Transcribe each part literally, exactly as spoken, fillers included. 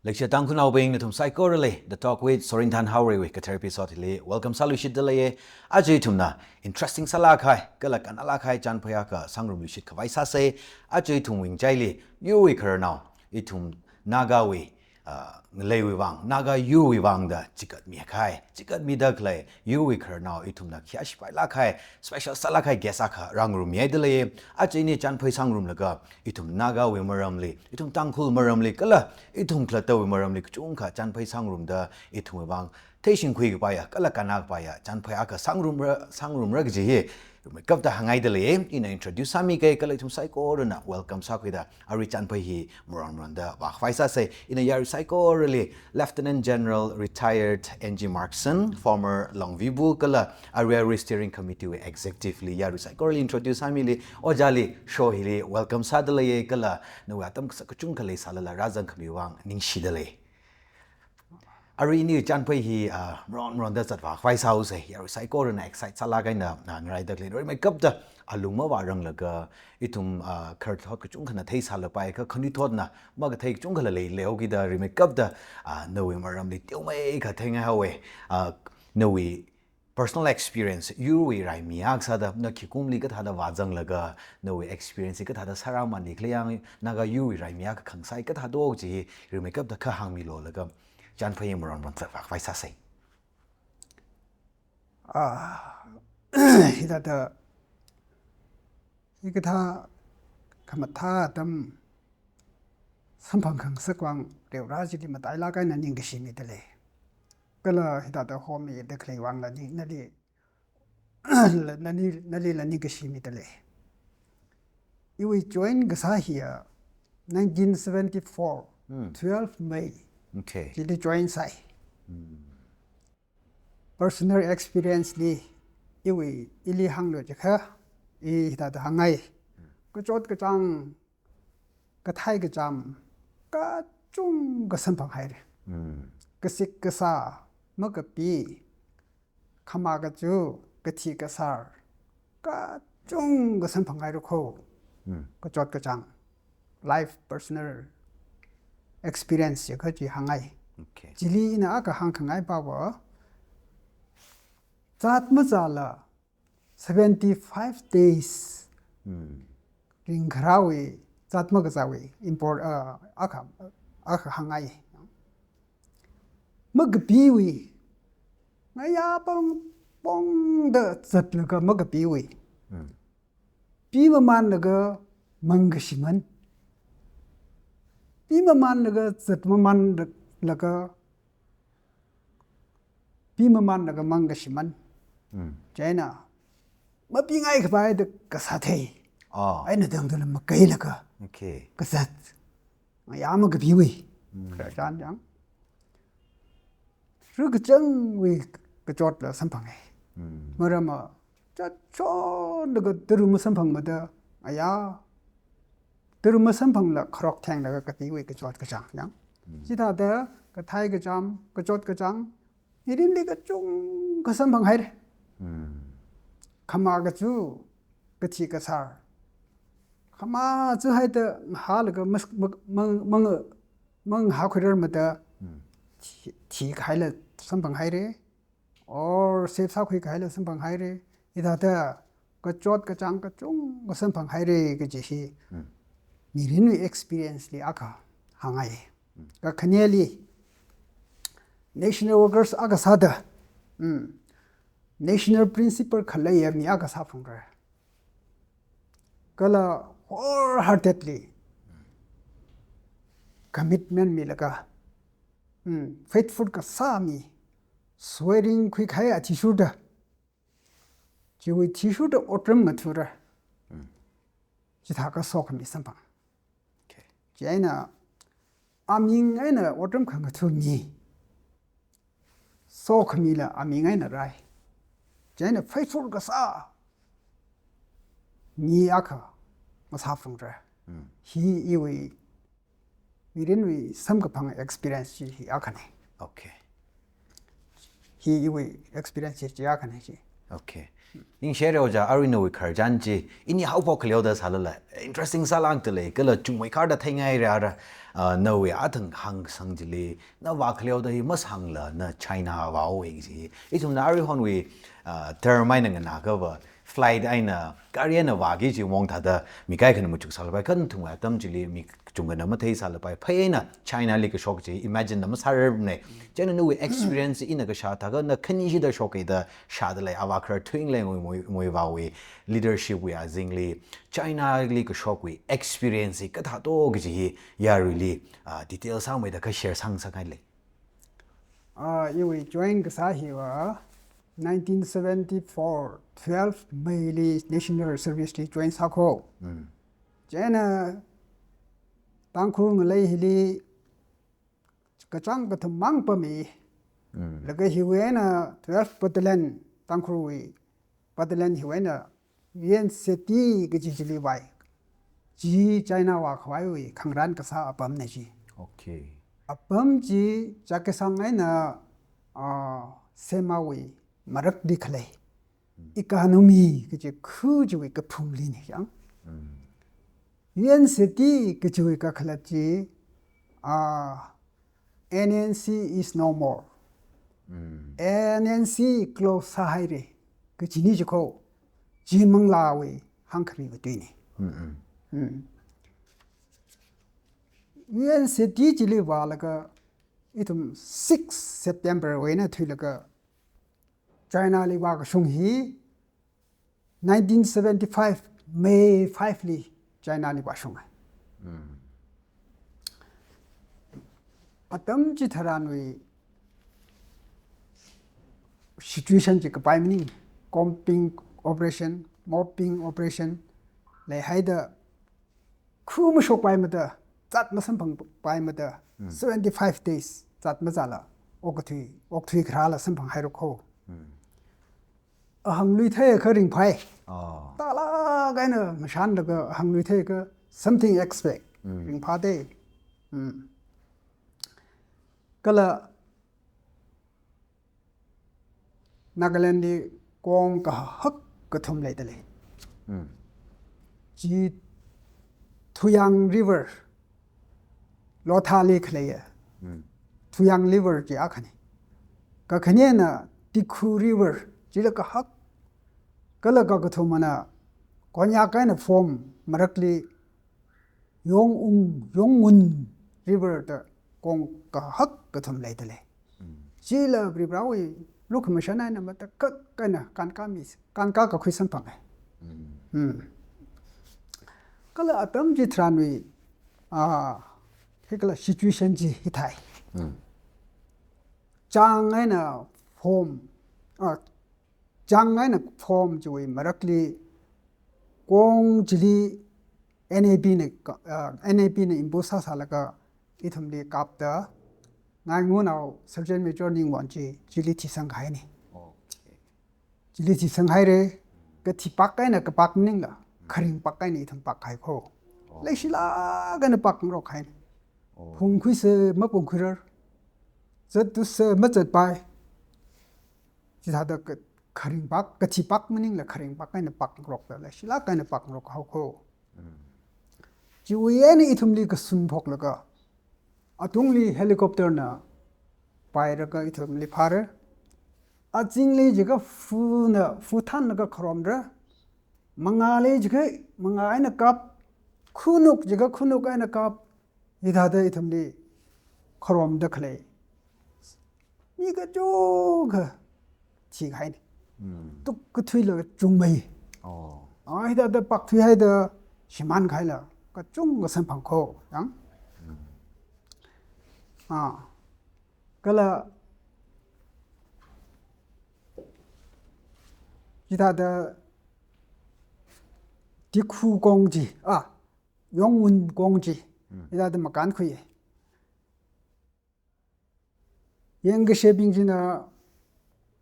Leishiya Tangkhulnaobing, nathum saikorali The Talk with Sorinthan Haorei wui kathar episode hili welcome sāluishitdalei. Aja ithumna interesting sālāk kahai, kala kannālāk kahai chanphai akha sangrumluishit khavai sāsei. Aja ithumwui ngachaili yurwui khararnao, ithum Nagawui, ah, ngaleiwui vang, Naga yurwui vang da chikatmi kahai, chikatmida khalei yurwui khararnao ithumna khayā shipailāk kahai, special sālāk kahai guest akha rāngarummihaidalei. Aja ini chanphai sangrumlaga ithum Nagawui maramli, ithum Tangkhul maramli, kala ithum khalattawui maramli kachungkha chanphai sangrumda ithumwui vang theishingkhui kapaiya, kala kannā kapaiya chanphai akha sangrumra, sangrumra kaji hi rimeikapta hāngngaidalei. Ina introduce sāmikei, kala ithum saikorana welcome sākhuida arui chanphai hi maron maronda vākhavai sāsei. Ina yarui saikorali Lieutenant General Retired N G Markson, former Longvibu, kala arui arui Steering Committee wui Executive li yarui saikorali introduce sāmili, ojāli show hili welcome sādalei, kala nawui atam kasak kachungkha leisālala rāzangkhami vang ningshidalei. Arui ini chanphai hi, ah, maron maronda zatvākhavai sāusei. Yarui saikorana excite sālāk eina, ah, ngaraidalei. Rimeikapta alung mavāranglaga, ithum, ah, khararthot kachungkhana theisālapai, kha khanuithotna makathei kachungkhala leilei, okida rimeikapta, ah, nawui maramli teomeikha theingai haowei. Ah, nawui personal experience, yurwui raimi akha sāda, na khikumli kathāda vāzanglaga, nawui experience hi kathāda sārāmānli khalei yang, Naga yurwui raimi akha khangasai kathāda o kaji hi rimeikapta kha hāngmilu laga chanphai maron maron zatvākhavai sāsei. Ah, hithāda, hikathā khamathā atam samphang khangasak vang reora chili matailāk eina ningkashi midalei. Kala hithāda homida khalei vangla ni, nali, nali, nalila ningkashi midalei. Iwui join kasā hiya nineteen seventy-four, Hmm. twelve May. Okay. Chili join sāi. Hmm. Personal experience li iwui ili hānglu jiakha, i hithāda hāngngai. Kachot kachāng, kathei kacham, kachungkha samphanghaira. Mm. Kasik kasā, makapi, khamā kachu, kathi kasār, kachungkha samphanghaira kho. Mm. Kachot kachāng, life personal experience jiakha chi hāngngai. Okay. Chili ina akha hāngkhangai pava, zat mazāla seventy-five days. Hmm. Ringkharāwui, zat makazāwui, import, uh, akha, akha hāngngai. Makapiwui, ngayā pong, pongda zatlaga makapiwui. Hmm. Pi mamānlaga mangkashiman. Pi mamānlaga zat mamānlaga pi mamānlaga mangkashiman. Mm. Chieina, mapingai khavai da kasā thei. Ah. Eina tangda la makailaga. Okay. Kazat. Ngayā makapiwui. Mm. Khararchan chang. Rikachangwui kachotla samphanga. Mm. Marama, chatchonlaga tara masamphangmada, ngayā, tara masamphangla kharok thenglaga kapiwui kachot kachāng chang. Mm. Chithāda kathei kacham, kachot kachāng, mirinli kachungkha samphanghaira. Mm. Khamā kachu, kathi kasār. Khamā chu haida ngahālaga mas-, mang, mang, mang, manghākhuirarmada, Mm. thi, thikahaila samphanghaira. Or save sākhuikahaila samphanghaira. Hithāda kachot kachāng kachungkha samphanghaira kaji hi. Hmm. Mirinwui experience li akha hāngngai. Hmm. Kakhaneli national workers akha sāda, hmm, national principle khaleiya mi akha sāphalungra. Kala wholeheartedly commitment milaga, hmm, faithful kasā mi, swearing khuikahai athishurda, chiwui thishurda otram ngathura. Hmm. Chithākha sokhami samphang. Okay. Chieina aming eina otram khangatha mi, sokhamila aming eina rai. Chieina faithful kasā mi akha masāphalungra. Hmm. Hi iwui mirinwui samkaphang experience chi hi akhana. Okay. Hi iwui experience chi akhana chi. Okay. Ningshire ojā, arui nawui khararchan chi, ini haophok khaleoda sālala, interesting sālākdalei, kala chungmeikharda theingairara. uh, nawui athang hāngsang chili, na vākhaleoda hi masāngla na China vāhaowa kaji. Ithumna aruihonwui, uh, term eina nganākha va, flight eina, gari eina vāki kaji mong thāda, mi kaikhana machuksālapai, kha nathumwui atam chili, mi kachungkhana matheisālapai, phei eina China li kashok kaji, imagine na masārarmana. Chieina nawui experience ina kashā thākha, na khanishida shokhaida shāda lei, avā kharar thuinglei ngui, ngui, nguivāwui leadership wui azingli, China li kashokwui experience hi kathāto kaji hi yaruili, ah, detail sāmeida kha share sāngasakngailei. Ah, iwui join kasā hiva nineteen seventy-four, twelve May li National Service li join sākho. Mm. Chieina Tangkhul ngalei hili kachāng kathum mang pami. Mm. Laga hiwui eina twelve Battalion, Tangkhulwui Battalion hiwui eina U N City kaji chili vāi. Chi China vākhavaiwui khangarān kasā apamna chi. Okay. Apam chi Chakhesang eina, ah, Semawui marakli khalei. Mm. Economy kaji khu chiwui kaphunglina yang. Mm. U N City kajiwui kakhalat chi, ah, N N C is no more. Mm. N N C close sāhaira kajina chikho, chi manglāwui hāngkhami katuina. Mm, mm. Mm. U N City chili vālaga ithum six September wui eina thuilaga China li vākashung hi nineteen seventy-five May five li China li vāshunga. Mm. Atam chitharanwui situation chi kapai maning, combing operation, mopping operation, leihaida khu mashokpaimada, zat masamphangpaimada, Mm. seventy-five days zat mazāla, okathui, okthui kharāla samphanghaira kho. Mm. Ahang lui theiakha ringphai. Oh. Tālāk eina ngashanlaga ahang lui theiakha something expect. Mm. Ringphāda. Mm. Kala Nagaland li kong kahak kathum leidalei. Mm. Chi Thuyang River, Lotha li khaleiya. Mm. Thuyang River chi akhana. Kakhanina Dikhu River, chila kahak. Kala kakathumana Konyak eina Phom marakli Yong Ung, Yongun River da kong kahak kathum leidalei. Mm. Chila Varivarāwui lukhamashan eina matakhak eina kānkāmi, kānkā kakhui samphanga. Mm. Mm. Kala atam chitharanwui, ah, hikala situation chi hithai. Mm. Chang eina Phom, ah, Chang eina Phom chiwui marakli kong chili N A B na ka-, ah, N A B na impose sāsālaga ithumli kapta, Ngaingunao Sergeant Major Ningwon chi chili thisanghaina. Okay. Chili thisanghaira, kathi pak eina kapak maningla, kharing pak eina ithum pakhai kho. Oh. Leishilāk eina pak ngarokhaina. Oh. Phungkhuisa maphungkhuirar. Zattusa mazatpai. Chithāda ka-, kharing pak, kathi pak maningla kharing pak eina pak ngarokta leishilāk eina pak ngarok haokho. Mm. Chiwui eina ithumli kasun phoklaga, atungli helicopter na pairaga ithumli phāra. Azingli jiakha funa, fu thanlaga kharomra. Mangāli jiakha mangā eina kap, khunuk jiakha khunuk eina kap, hithāda ithumli kharomda khalei mi kachungkha thikahaina. Mm. Tuk kathuilaga chungmei. Oh. Ah, hithāda pak thuihaida shimānkhaila kachungkha samphang kho, yang. Mm. Ah. Kala hithāda Dikhu kong chi, ah, Yongun kong chi, Mm. hithāda makānkhui. Yangkashebing china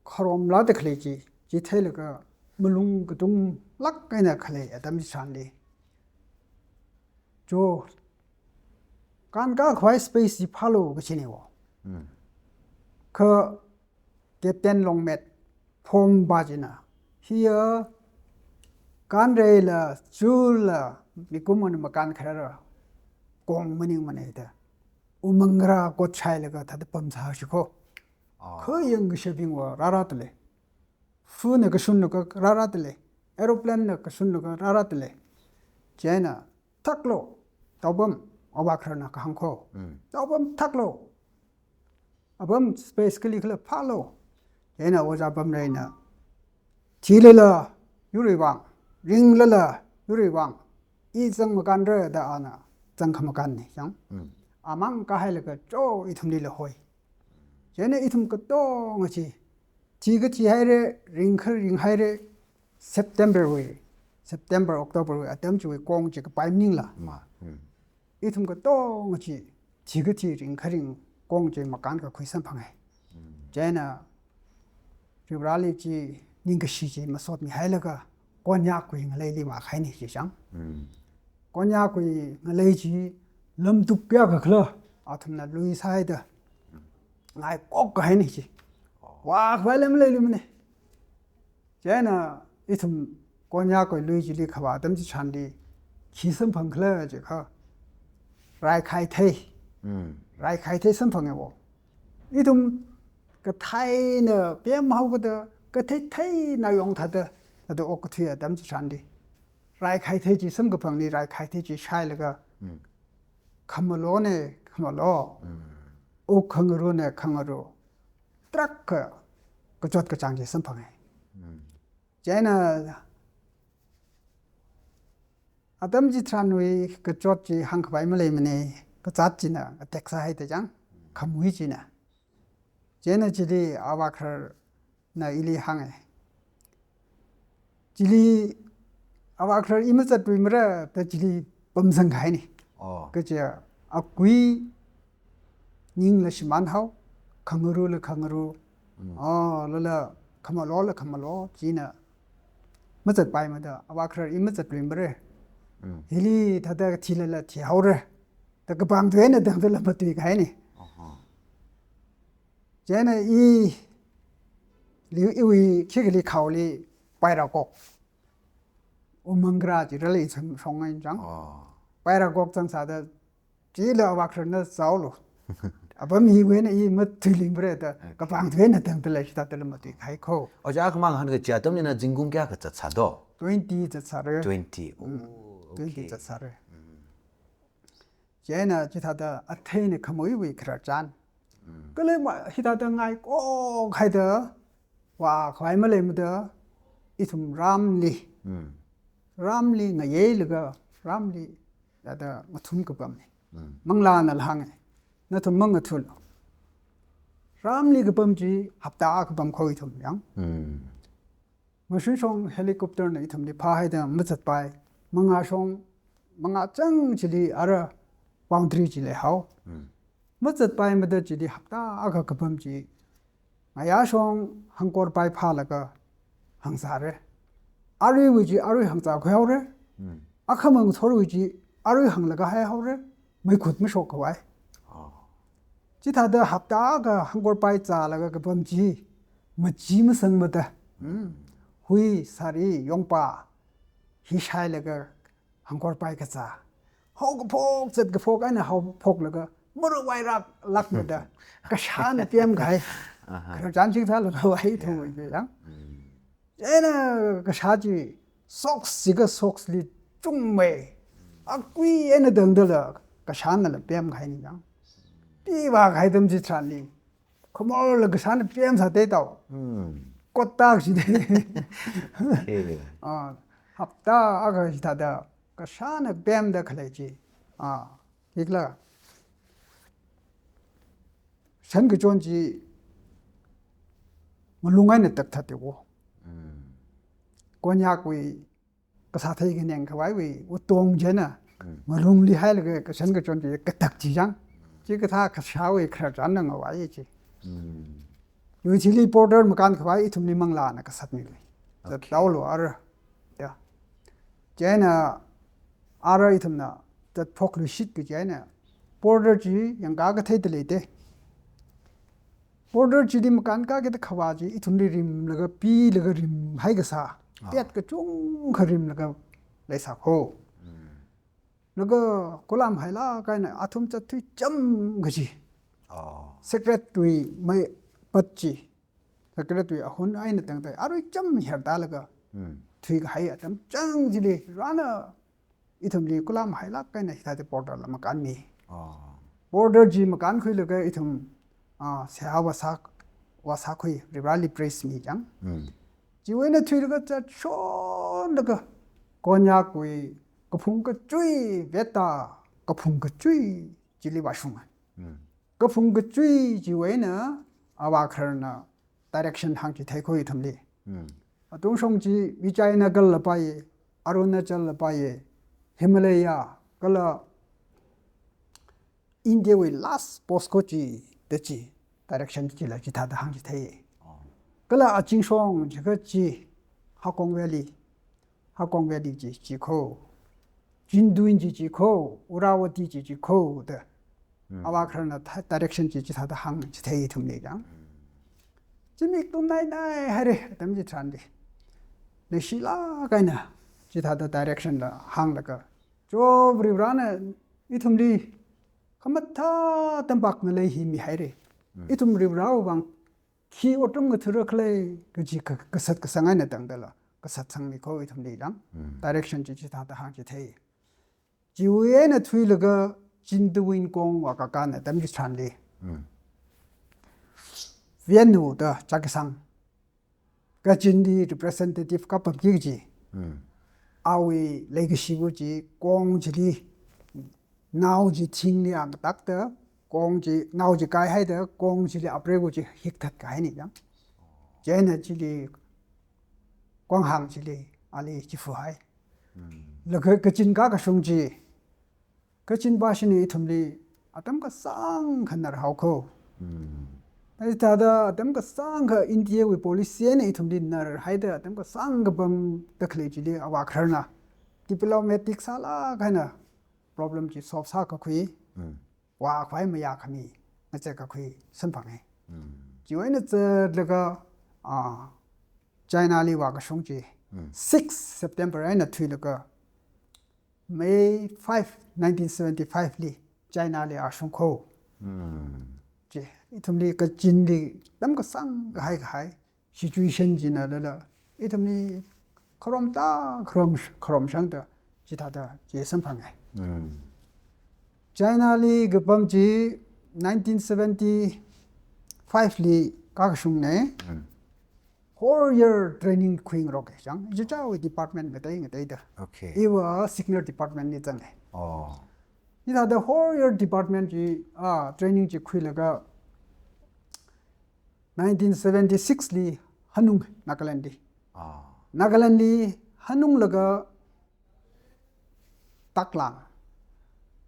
kharomlāda khalei chi, chi theilaga malung katunglāk eina khalei atam chitharanli, cho, kānkā khavai space chi phālu kachina wo. Mm. Kha Captain Longmet, Phom pā china, hiya kānreila, churla, mikumona makānkharara, kong maningmana da. umang rā kot shailaga thāda pamsā shiko. Ah. Khayang kashebingva rārada lei. Funa kashunlaga rārada lei. Aeroplane na kashunlaga rārada lei. Chieina, thaklu, taopam, avākhararna kahāng ko. Mm. Taopam thaklu. Apam space kali khala phālu. Chieina ojā Pamreina, thilala yuruivang, ringlala yuruivang, i zangmakānra da ana zangkhamakānna chang. Mm. Amang kahailaga cho ithumlila hoi. Chieina ithum katonga chi, thikha thihaira, ringkha ringhaira, September wui, September, October wui atam chiwui kong chi kapai maningla. Ma. Mm. Ithum katonga chi, thikha thi ringkha ring kong chi makānkakhui samphangai. Mm. Chieina Varivarāli chi ningkashi chi masotmihailaga Konyakwui ngaleili vākahaina chi chang. Mm. Konyakwui ngalei chi lamtup kayākha khala athumna lui sāhaida ngaikok kahaina chi. Oh. Vākhavai lam leiluimana. Chieina ithum Konyakwui lui chili kavā atam chitharanli khi samphang khala jiakha, raikhaithei. Mm. Raikhaithei samphanga wo. Ithum katheina pemhaokada, katheitheina yong thāda, thāda okkathui atam chitharanli, raikhaithei chi samkaphangli raikhaithei chi shailaga, mm, khamalo ne, khamalo. Mm. Wuk khangaru ne, khangaru. Tarākha kachot kachāng chi samphanga. Mm. Chieina atam chitharanwui kachot chi hāngkhavai maleimana, kazāt china attack sāhaida chang, khamui china. Chieina chili avākhararna ili hānga. Chili avākharar i mazatluimara da chili pamzang kahaina. Oh. Kaja akui ningla shimānhao, khangarula khangaru, mm, oh, lala khamalola khamalo, china mazatpaimada, avākharar i mazatluimara. Mm. Hili thāda thilala thihaora da kapangthui eina tangdala matuikahaina. Aha. Chieina i liu iwui khikha likhaoli paira kok. Umang rā chi rāli shong, shongai chang. Oh. Paira kok zangsāda chila avākhararna zaolu. Apam hiwui eina i matuilingmara da, okay, kapangthui eina tangdala chithādala matuikahai ko. Ojā, akhamang hāngkachida atamlila zingkum kayākha zatsā do? Twenty zatsāra. Twenty. Mm. Oh, twenty, okay, zatsāra. Mm. Chieina chithāda atheina khamuiwui khararchan. Mm. Kala ma hithāda ngaikok haida vākhavai maleimada ithum ramli. Mm. Ramli ngayeilaga, ramli thāda ngathum kapamna. Mm. Manglānala hānga. Nathum mangathulu. Ramli kapam chi hapta akha pam ko ithum yang. Mm. Mashun shong helicopter na ithumli phāhaida mazatpai. Mangā shong, mangā chang chili ara boundary chi leihao. Mm. Mazatpaimada chili hapta akha kapam chi, ngayā shong hangkorpai phālaga hāngzāra. Aruiwui chi arui hāngzākhuihaora. Mm. Akhamang thorwui chi arui hānglaga haihaora. Meikhut mashokkhavai. Oh. Chithāda hapta akha hangkorpai zālaga kapam chi, machi masangmada. Mm. Hui, sari, yongpa hi shailaga hangkorpai kazā. Haokaphok, zatkaphok eina haophoklaga, maruvailāk, lākmada, kashāna pemkahai. Aha. Khararchan chithālaga vāi thong, yeah, wui yang. Mm. Chieina kashā chi, socks jiakha socks li chungmei. Akui eina tangdala kashānala pemkahaina yang. Pi vākahai atam chitharanli, khamorla kashāna pemsā teitao. Hmm. Kottak chida. Okay. Ah, hapta akha chithāda kashāna pemda khalei chi. Ah, khikhala. Shankachon chi ngalung eina takthat tewo. Hmm. Konyakwui kasā thei khaneng khavaiwui utong china, mm, ngalungli hailaga kashankachon chi katak chi chang. Chikathā kashāwui khararchanna ngavai chi. Mm. Yui chili border makānkhavai ithumli manglāna kasatmilui. Okay. Zatdaolu ara. Ya. Chieina ara ithumna zatphokluishit kaji eina border chi yangkā katheida leite. Border chili makānkā kida khavā chi ithumli rimlaga pilaga rimhai kasā. Ah. Pet kachungkha rimlaga leisā ko. Mm. Laga kulam hailāk eina athum zatthui cham kaji. Oh. Secret wui maipat chi. Secret wui ahun eina tangda arui cham herda laga. Hmm. Thuikahai atam chang chili Varena ithumli kulam hailāk eina hithāda border la makānmi. Oh. Border chi makānkhuilaga ithum, ah, seihā vāsā, vāsākhui, Vareli praise mi chang. Hmm. Chiwui eina thuilaga zatshonlaga Konyakwui kaphung kachui, Veta kaphung kachui chili vāshung. Hmm. Kaphung kachui chiwui eina Avākhararna direction hāngchitheikhui ithumli. Hmm. Atungshong chi Vijayanagar la paiya, Arunachal la paiya, Himalaya, kala India wui last postcode chi da chi, direction chila chithāda hāngchithei. Oh. Kala azingshong chi kachi Hakong Valley, Hakong Valley chi, chi kho. Chindwin chi, chi kho, Uravati chi, chi kho da. Hmm. Avākhararna tha-, direction chi chithāda hāngchithei ithumli chang. Hmm. Zimik tumnainai haira atam chitharanli. Leishilāk eina chithāda direction la hānglaga. Cho Varivarana ithumli khamathā tampak ngalei hi mihaira. Hmm. Ithum Varivarawui vang khi otram ngathura khalei kaji ka-, kasat kasang eina tangdala, kasatsangmi kho ithumli chang. Hmm. Direction chi chithāda hāngchithei. Chiwui eina thuilaga Chindwin Kong vākakān atam chitharanli. Hmm. Venu da chakisang. Kachinli representative kapamki kaji. Hmm. Awui leikashiwui chi kong chili, nao chi thingli angtakda, kong chi, nao chi kaihaida, kong chili apreiwui chi hikthat kahaina chang. Chieina chili, kwanghāng chili, ali chifuhai. Hmm. Laga Kachin kakashung chi, Kachin pashina ithumli atam kasāngkha narhao kho. Hmm. Hithāda atam kasāngkha India wui policy eina ithumli narhaida atam kasāngkha pamda khalei chili Avākhararna diplomatic sālāk eina problem chi solve sākakhui. Hmm. Vākhavai mayākhami ngazekakhui samphanga. Hmm. Chiwui eina zatlaga, ah, China li vākashung chi. Hmm. Six September eina thuilaga May five, nineteen seventy-five li China li vāshung kho. Hmm. Chi, ithumli Kachinli atam kasāngkha haikahai situation china lala, ithumli kharomta, kharom, kharomshangda, chithāda chi samphanga. Hmm. China li kapam chi nineteen seventy-five li kakashungna. Hmm. Whole year training khuingaroka chang. Ichichāwui department ngatei ngateida. Okay. Iva signal department li zanga. Oh. Hithāda whole year department chi, ah, training chi khuilaga nineteen seventy-six li hanung Nagaland li. Ah. Nagaland li hanunglaga Taklang,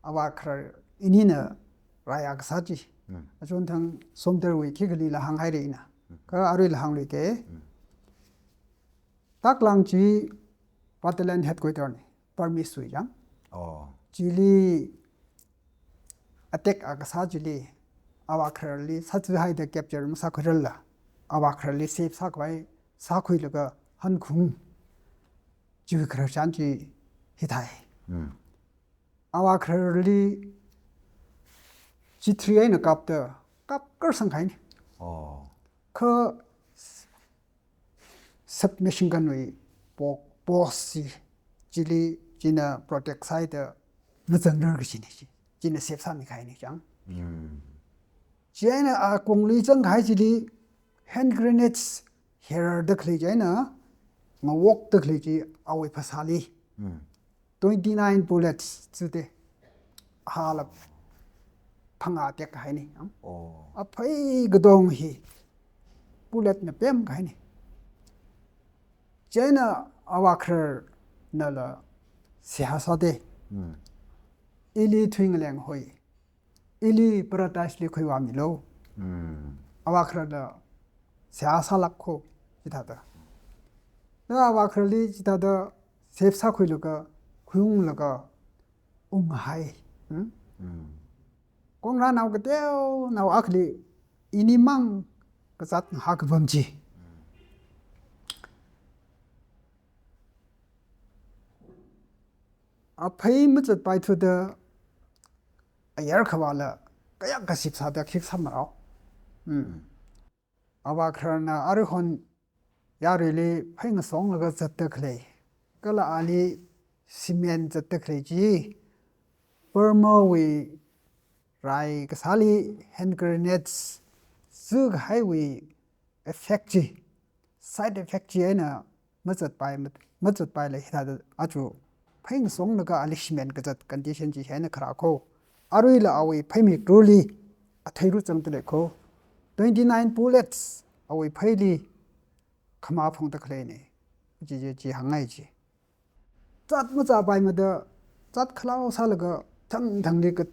Avākharar inina raiya kasā chi. Hmm. Achonthang Somdalwui khikhalila hānghaira ina. Hmm. Kha aruila hāngluike. Hmm. Taklang chi Battalion Headquarter na, Burmese wui chang. Oh. Chili attack vākasā chili, Avākhararli sāthuihaida capture masākhuirarla, Avākhararli safe sākhavai sākhuilaga hankhaung. Chiwui khararchan chi hithāi. Hmm. Avākhararli G three eina kapta, kapkarsang kahaina. Oh. Kha submachine gun wui po-, post chi, chili china protect sāhaida mazangrar kachina chi. China safe sāmi kahaina chang. Hmm. Chieina akongli zangkahai chili hand grenades herarda khalei chieina, ngawokda khalei chi awui phasāli. Hmm. Twenty-nine bullets zute. Hala phangā tekkahaina. Oh. Aphei katong hi bullet na pemkahaina. Chieina Avākhararnala seihā sāda. Hmm. Ili thuingaleng hoi. Ili paradise li khuivāmilu. Hmm. Avākhararla seihā sālāk kho, chithāda. Na Avākhararli chithāda safe sākhuilaga, khuiunglaga, unghai. Hmm? Hmm. Kongra nao kateonao akhali, inimang kazāt ngahā kapam chi. Hmm. aphei mazatpaithuda ayar khavāla kayākha shipsāda khikha sāmarao. Hmm. Avākhararna aruihon yaruili phei ngasonglaga zatda khalei, kala ali shimān zatda khalei chi, Burmawui rai kasāli hand grenades zukahaiwui effect chi, side effect chi eina mazatpai, mazatpaila hithāda aja phei ngasonglaga ali shimān kazat condition chi hi eina kharā kho. Aruila awui phei mikruli athei rut zangda lei kho. Twenty-nine bullets awui pheili khamā phungda khaleina. Chi, chi, chi hāngngai chi. Zat mazatpaimada, zat khalao sālaga thangthangli ka-,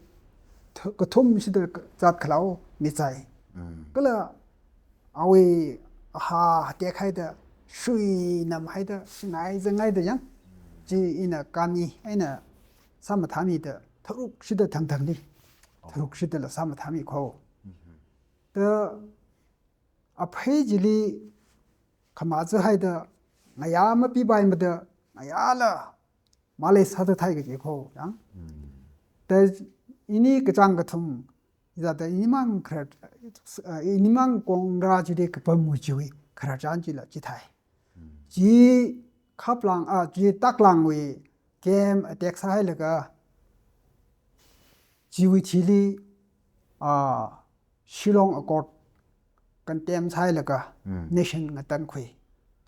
th-, kathumshida zat khalao mizai. Mm. Kala awui ahā tekhaida, shuinamhaida, shingai zanghaida yang. Chi ina khani eina sāmathāmida, tharukshida thangthangli. Oh. Tharukshidala sāmathāmi kho. Mm-hmm. Da aphei chili khamā zahaida ngayā mapipaimada, ngayāla maleisāda thai kaji kho, yang. Mm. Da ini kachāng kathum, zada inimang kharar, uh, inimang kongra chili kapamwui chiwui khararchan chila chithai. Mm. Chi Khaplang, ah, chi Taklangwui camp attack sāhailaga, chiwui thili, ah, Shillong Accord condemn sāhailaga, Mm. nation ngatangkhui.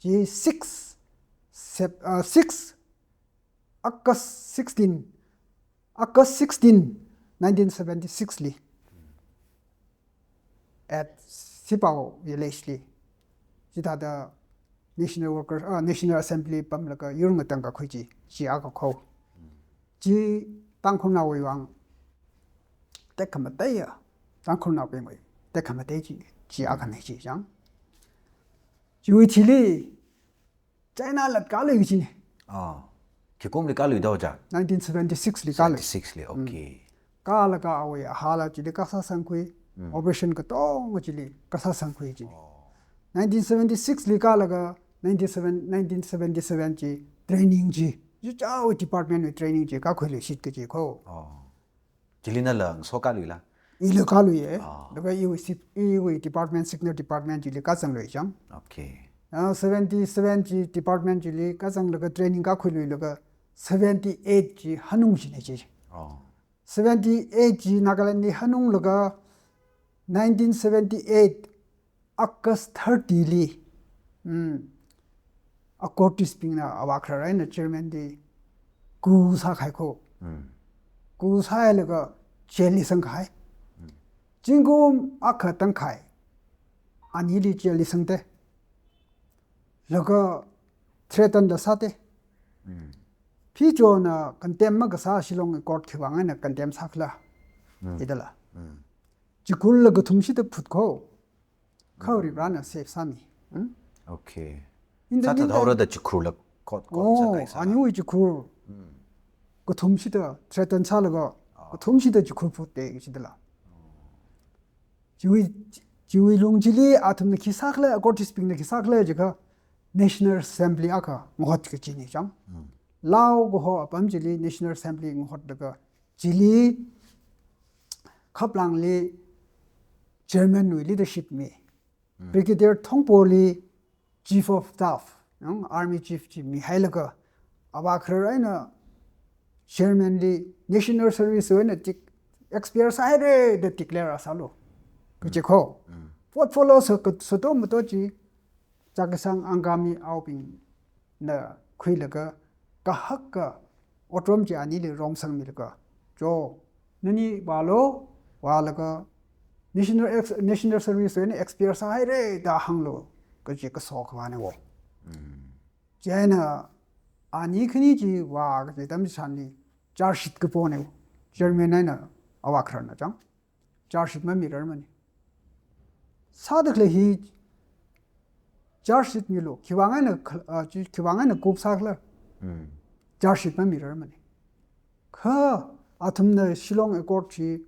Chi six Sep-, ah, six August sixteen, August sixteen, nineteen seventy-six li, at Sipao village li, chithāda National Workers, ah, National Assembly pamlaga yur ngatangkakhui chi, chi akha kho. Chi Tangkhulnaowui vang tekhamateiya, Tangkhulnaobingwui tekhamatei chi, chi akhana chi chang. Chiwui thili China lat kālui kajina. Ah. Khikumli kāluida oja? Nineteen seventy-six li kālui. Seventy-six li, Mm. Okay. Kālaga awui ahāla chili kasāsangkhui, Mm. operation katonga chili kasāsangkhui chi. Oh. Nineteen seventy-six li kālaga nineteen seven, nineteen seventy-seven chi training chi, yuichāwui department wui training chi kākhuiluishit kaji kho. Oh. Chili nala ngaso kāluila? Ila kāluiya. Ah. Laga iwui sip-, iwui department, signal department chili kāzanglui chang. Okay. Ah, seventy-seven chi department chili kāzanglaga training kākhuiluilaga seventy-eight chi hanungshina chi. Oh. Seventy-eight chi Nagaland li hanunglaga nineteen seventy-eight August thirty li, mm, Accordees bingna avākharar eina chairman li coup sākahai kho. Mm. Coup sāhailaga jail li sangkahai. Mm. Zingkum akha tangkhai anili jail li sangda. Laga threaten da sāda. Mm. Phichona condemn makasā Shillong Accord khiwui vang eina condemn sākhala. Mm. Idala. Mm. Chikhurla kathumshida phut kho. Kha Varivarana save sāmi. Hmm? Okay. In the meantime, sāthathaora da chikhurla kot kot Oh, sākahai sā. Aniwui chikhur. Hmm. Kathumshida threaten sālaga, Ah. kathumshida chikhur phut da kachidala. Chiwui, chiwui lung chili athumna khi sākhala, Accordees bingna khi sākhala jiakha National Assembly akha ngahot kachina chang. Hmm. Lao kaho apam chili National Assembly ngahotlaga chili Khaplangli chairman wui leadership mi. Mm. Brigadier Thongpoli chief of staff, nang army chief chi mihailaga, avākharar eina chairman li national service wui eina tik expire sāhaira da declare sālu. Kaji Mm. kho. Mm. Portfolio sā ka, sāto mato chi, Chakhesang Angami Aobingna khuilaga kahaka otram chi anili rong sangmilaga, cho, nani vālu, vālaga national ex-, national service wui eina expire sāhaira da hānglu, kaji kaso khavāna wo. Mm. Chieina ani khani chi vā kaji atam chitharanli charge sheet kapona wo. Chairman eina avākhararna chang. Charge sheet mamirarmana. Sāda khalei hi charge sheet milu, khiwui vang eina khal-, ah, chi, khiwui vang eina coup sākhala. Mm. Charge sheet mamirarmana. Kha athumna Shillong Accord chi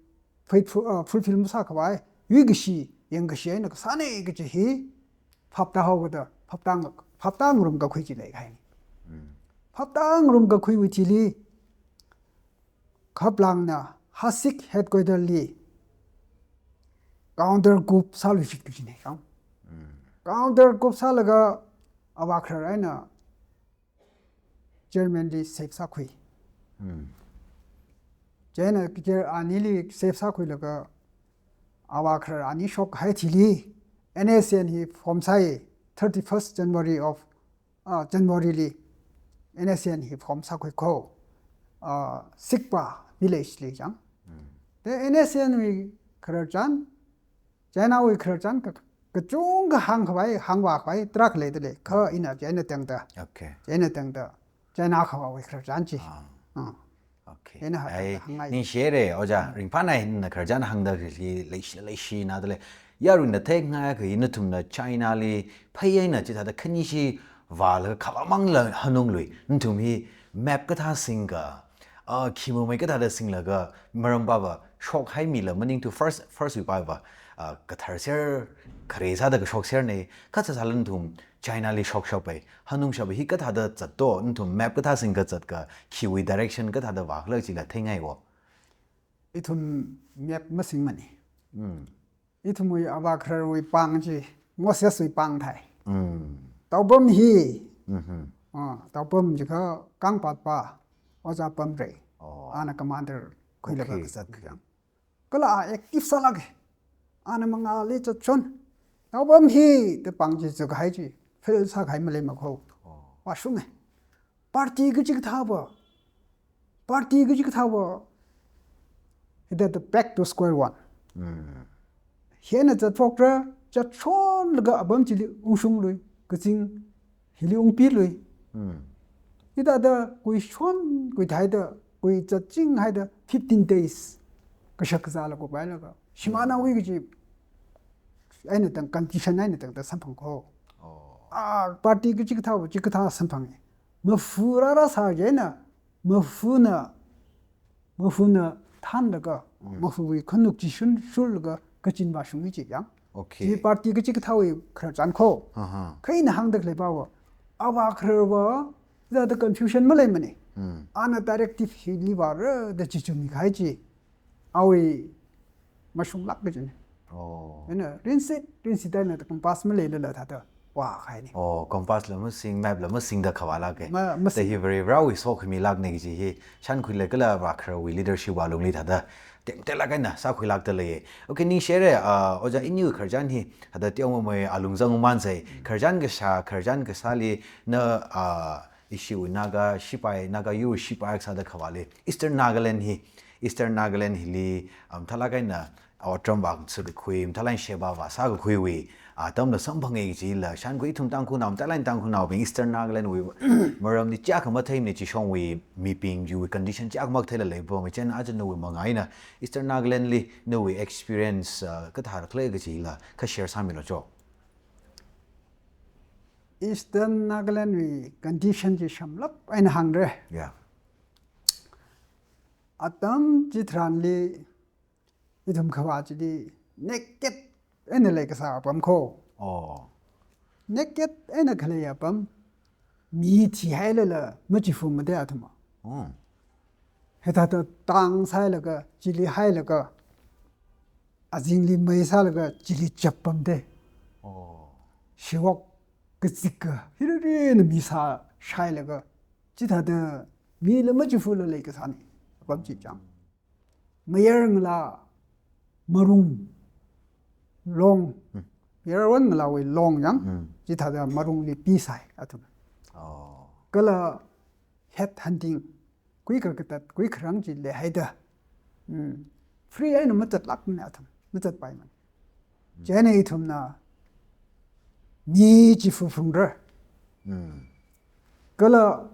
faithful, ah, fulfill masākhavai, yuikashi, yangkashi eina kasāna kaji hi phaptāhaokida, phaptā nga-, phaptā ngarumkakhui chi leikahaina. Mm. Phaptā ngarumkakhuiwui thili, Khaplangna Hasik headquarter li counter coup sāluishit kajina chang. Counter coup sālaga avā kharar eina chairman li safe sākhui. Chieina kachar anili safe sākhuilaga avā kharar ani shokhai thili N S C N hi form sāi, thirty-first January of, ah, January li N S C N hi form sākhui kho. Ah, Sikpa village li chang. Te N S C N wui khararchan, China wui khararchan ka, kachungkha hāngkhavai, hāngvākhavai tarākha leidalei. Kha ina China tangda. Okay. China tangda. China khavāwui khararchan chi. Ah. Ah. Okay. China ha Ai, tangda hāngngai. Ningshire, ojā, ringphānai na khararchan hāngda khi leishi, leishina dalei. Yarui na theingai kha nathumna China li phei eina chithāda khanishi vālaga khavāmangla hanunglui. Nathum hi map kathā singka, ah, khi mamei kathāda singlaga, maram pava, shokhaimila maningthu first, first wui pava, ah, kathar ser, khare sāda kashok sernei, kha sāsāla nathum China li shokshappai, hanungshappai hi kathāda zatto, nathum map kathā singka zatka, khiwui direction kathāda vākhala chila theingai wo. Ithum map masingmana. Mm. Ithumwui avā khararwui pāng chi, Moses wui pāng thai. Mm. Taopam hi. Mhm. Ah, Taopam jiakha Kangpatpa, Ojā Pamrei. Oh. Ana commander khuilaga Okay, kazat okay. kajang. Kala a active sālāka. Ana mangāli zatshon. Taopam hi, te pāng chi zakhai chi. Fail sākahai maleimakho. Oh. Vāshunga. Party kachikathāva. Party kachikathāva. Hithāda back to square one. Mm. Hina zatphokra, zatshonlaga apam chili ungshunglui, kazing hili ungpilui. Mm. Hithāda kuishon, kuithaida, kuizatching haida fifteen days. Kashak kazāla kupailaga. Shimānawui kaji eina tang, condition eina tangda samphang kho. Oh. Ah, party kachikathāva, chikathā samphanga. Mafu rāra sā chieina, mafuna, mafuna thanlaga, Mm. mafuwui khanuk chi shun, shurlaga, kachin vāshungi chi chang. Okay. Chi party kachikathāwui khararchan kho. Aha. Kha ina hāngda khalei pava, avā khararva, hithāda confusion maleimana. Mm. Ana directive hili vāra da chichumikahai chi. Awui mashunglāk kajina. Oh. Ina rinsit, rinsit eina compass maleilala thāda vākahaina. Oh, compass la masing, map la masingda khavālāka. Ma, masing. Te hi Varivarāwui sokhamilākna kaji hi, shankhuilaga kala avā khararwui leadership wui lungli thāda, temtelāk eina sākhuilākda lei. Okay, ningshire, ah, ojā iniwui khararchan hi, thāda teomamei alung zangmansei, khararchan kashā, khararchan kashāli, na, ah, ishiwui Naga shipai, Naga yur shipai sāda khavāli, Eastern Nagaland hi, Eastern Nagaland hili, um, mathālāk eina, otram vāngasakakhui, mathālāk eina sheba vāsākakhuiwui, ah, atamla samphanga kajila, shankhui ithum Tangkhulnao, mathālāk eina Tangkhulnaobing, Eastern Nagaland wui, maramli chiyākha matheimana, chishongwui mibing chiwui condition chiyākha makatheila leipamei, chieina aja nawui manga eina, Eastern Nagaland li, nawui experience, ah, kathāda khalei kajila, kha share sāmilu cho. Eastern Nagaland wui condition chi shamlāk eina hāngra. Yeah. Atam chitharanli ithum khavā chili naked eina leikasā apam kho. Oh. Naked eina khalei apam, mi thihailala machiphungmada athumva. Oh. Hithāda tang sāhailaga, chili hailaga, azingli mei sālaga, chili chap pamda. Oh. Shiwok kazika, hiriri eina mi sāshailaga, chithāda mila machiphungla leikasāna, apam chi chang. Mayar ngalā marung long. Hmm. Mayar wan ngalāwui long yang. Hmm. Chithāda marungli pisai athum. Oh. Kala head hunting, kuikha katat, kuikha rang chi leihaida. Hmm. Free eina mazatlākmana athum, mazatpaimana. Chieina ithumna mi chi phuphungra. Hmm. Kala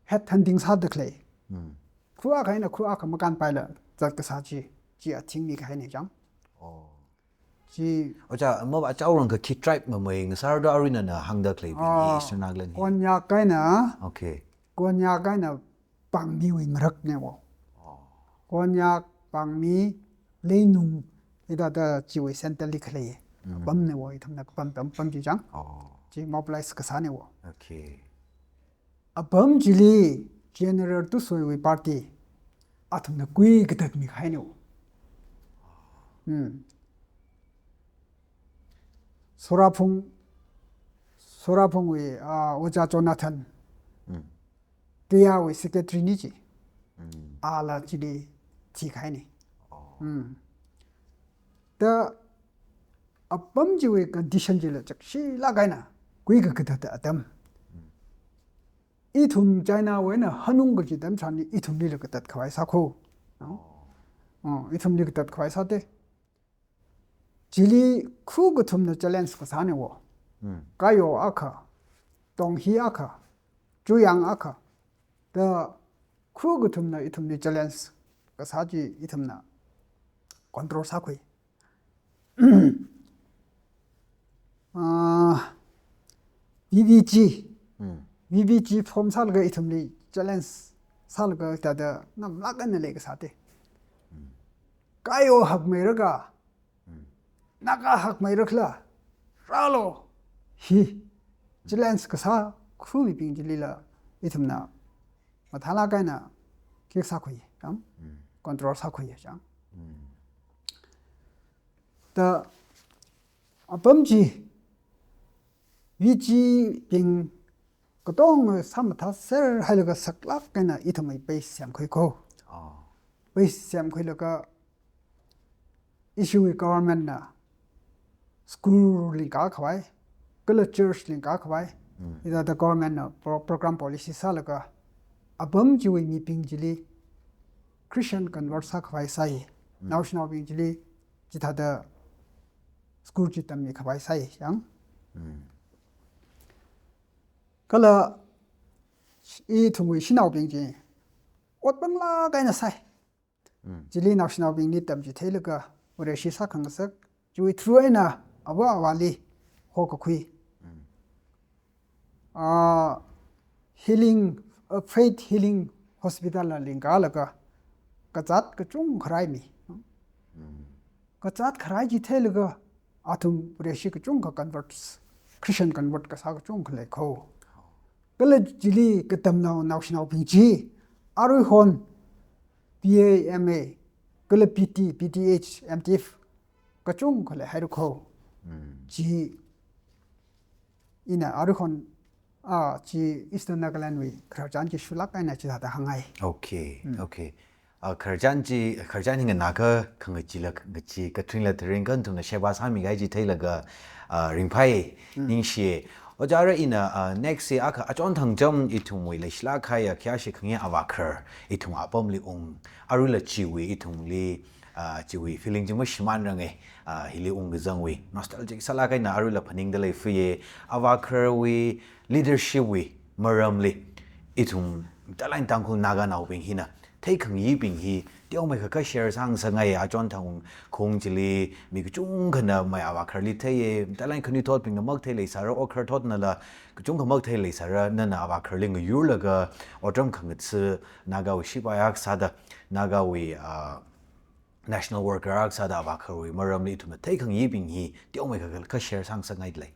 head hunting sāda khalei. Hmm. Khuakha eina khuakha makanpaila zatkasā chi, chi athingmikahaina chang. Oh. Chi Ojā, ma achaorang kakhi tribe mamei ngasārda arui nana hāngda khalei bing hi, ah, Eastern Nagaland hi. Konyak eina, Okay. Konyak eina Pangmiwui marakna wo. Oh. Konyak, Pangmi, Leinung, hithāda chiwui center li khalei. Mm. Apamna wo, ithumna kapam tam, pam chi chang. Oh. Chi mobilize kasāna wo. Okay. Apam chili General Tusoiwui party athumna kui katatmi kahaina. Hmm. Soraphung, Soraphungwui, ah, Ojā Jonathan, Mm. Kayāwui secretary na chi. Mm. Ala chili thikahaina. Oh. Mm. Da apam chiwui condition chila chakshilāk eina kui kakatat atam. Mm. Ithum Chinawui eina hanung kaji atam tharan ithumlila katat khavai sākho. Oh. Oh, ithumli katat khavai sāda. Chili khu kathumna challenge kasāna wo. Hmm. Kayo akha, Tonghi akha, Chuyang akha. Da khu kathumna ithumli challenge kasā chi ithumna control sākhui. Ah, V V G. Hmm. V V G form sālaga ithumli challenge sālaga thāda ngamlāk eina leikasā te. Hmm. Kayo hakmeiraka, Hmm. Naga hakmeirakhala, rālu, hi challenge kasā khu mibing chilila ithumna mathālāk eina kick sākhui, chang? Hmm. Control sākhui, chang? Hmm. Da apam chi V G bing katonga sāmathāser hailaga saklāk eina ithumwui base semkhui kho. Oh. Base semkhuilaga ishiwui government na school lingkā khavai, kala church lingkā khavai, Mm. hithāda government na pro-, program policy sālaga apam chiwui mibing chili Christian convert sākhavai sāi, Mm. naoshinaobing chili chithāda school chi tammikhavai sāi, chang? Mm. Kala ithumwui shanaobing chi ot panglāk eina sāi. Mm. Chili naoshinaobingli tamchitheilaga Vareshi sākhangasak, chiwui through eina ava avāli hokakhui. Mm. Ah, healing, ah, Faith Healing Hospital la lingkālaga kazāt kachungkha raimi. Mm. Kazāt kharai chi theilaga athum Vareshi kachungkha converts, Christian convert kasā kachungkha leikho. Kala chili katamnao naoshinaobing chi aruihon B A, M A, kala B T, B Th, M Div kachungkha leihairakho. Mm. Chi ina aruihon, ah, chi Eastern Nagaland wui khararchan chi shulāk eina chithāda hāngngai. Okay, Mm. okay. Ah, khararchan chi, khararchan hi nganākha khangachila, khangachi, katharingla tharing, kha nathumna sheba sāmikahai chi theilaga, ah, ringphai, Mm. ningshi. Ojā ara ina, ah, next hi akha achon thangcham ithumwui leishilāk kahai khayāshi khangayā avākharar ithum apamli ung, aruila chiwui ithumli, ah, chiwui feeling chi mashimānrange, ah, hili ungkazangwui nostalgic sālāk eina aruila phaningda leifuye, avākhararwui leadership wui maramli ithum matailāk eina Tangkhul Naganaobing hina theikhangayi bing hi teomeikha kha share sāngasakngai. Achon thang khaung chili mi kachungkhana mai avākhararli theiye, matailāk eina khanuithotbingna makathei leisāra, okharthotnala kachungkha makathei leisāra, nana avākhararli ngayurlaga otram khangatha Nagawui shipai akha sāda, Nagawui, ah, national worker akha sāda avākhararwui maramli ithumna theikhangayi bing hi teomeikha kha share sāngasakngai lei.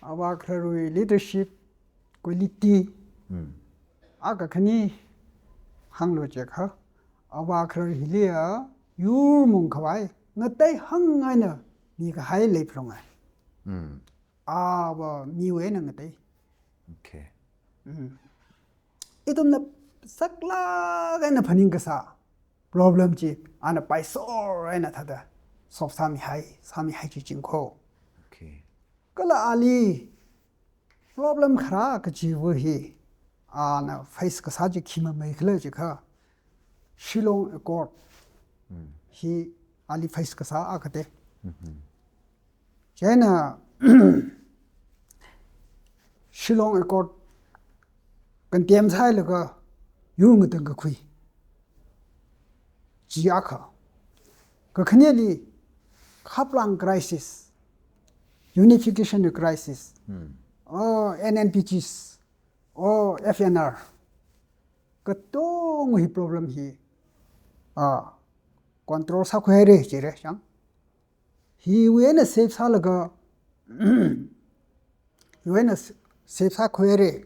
Avākhararwui leadership quality. Hmm. Akha khani hānglu jiakha, avākharar hiliya yurmung khavai, ngatei hāng eina mikahai leiphalunga. Hmm. Ava miwui eina ngatei. Okay. Mm. Ithumna saklāk eina phaning kasā problem chi ana paisor eina thāda solve sāmihai, sāmihai chi chingkho. Okay. Kala ali problem kharā kachiva hi ana face kasā chi khi mameikhala jiakha, Shillong Accord Mm. hi ali face kasā akha te. Mhm. Chieina Shillong Accord condemn sāhailaga yur ngatangkakhui chi akha. Kakhaneli Khaplang crisis, unification crisis, Hmm. oh, N N P Gs, oh, F N R. Katonga hi problem hi, ah, control sākhuihaira jira, chang. Hiwui eina save sālaga, hiwui eina s-, save sākhuihaira.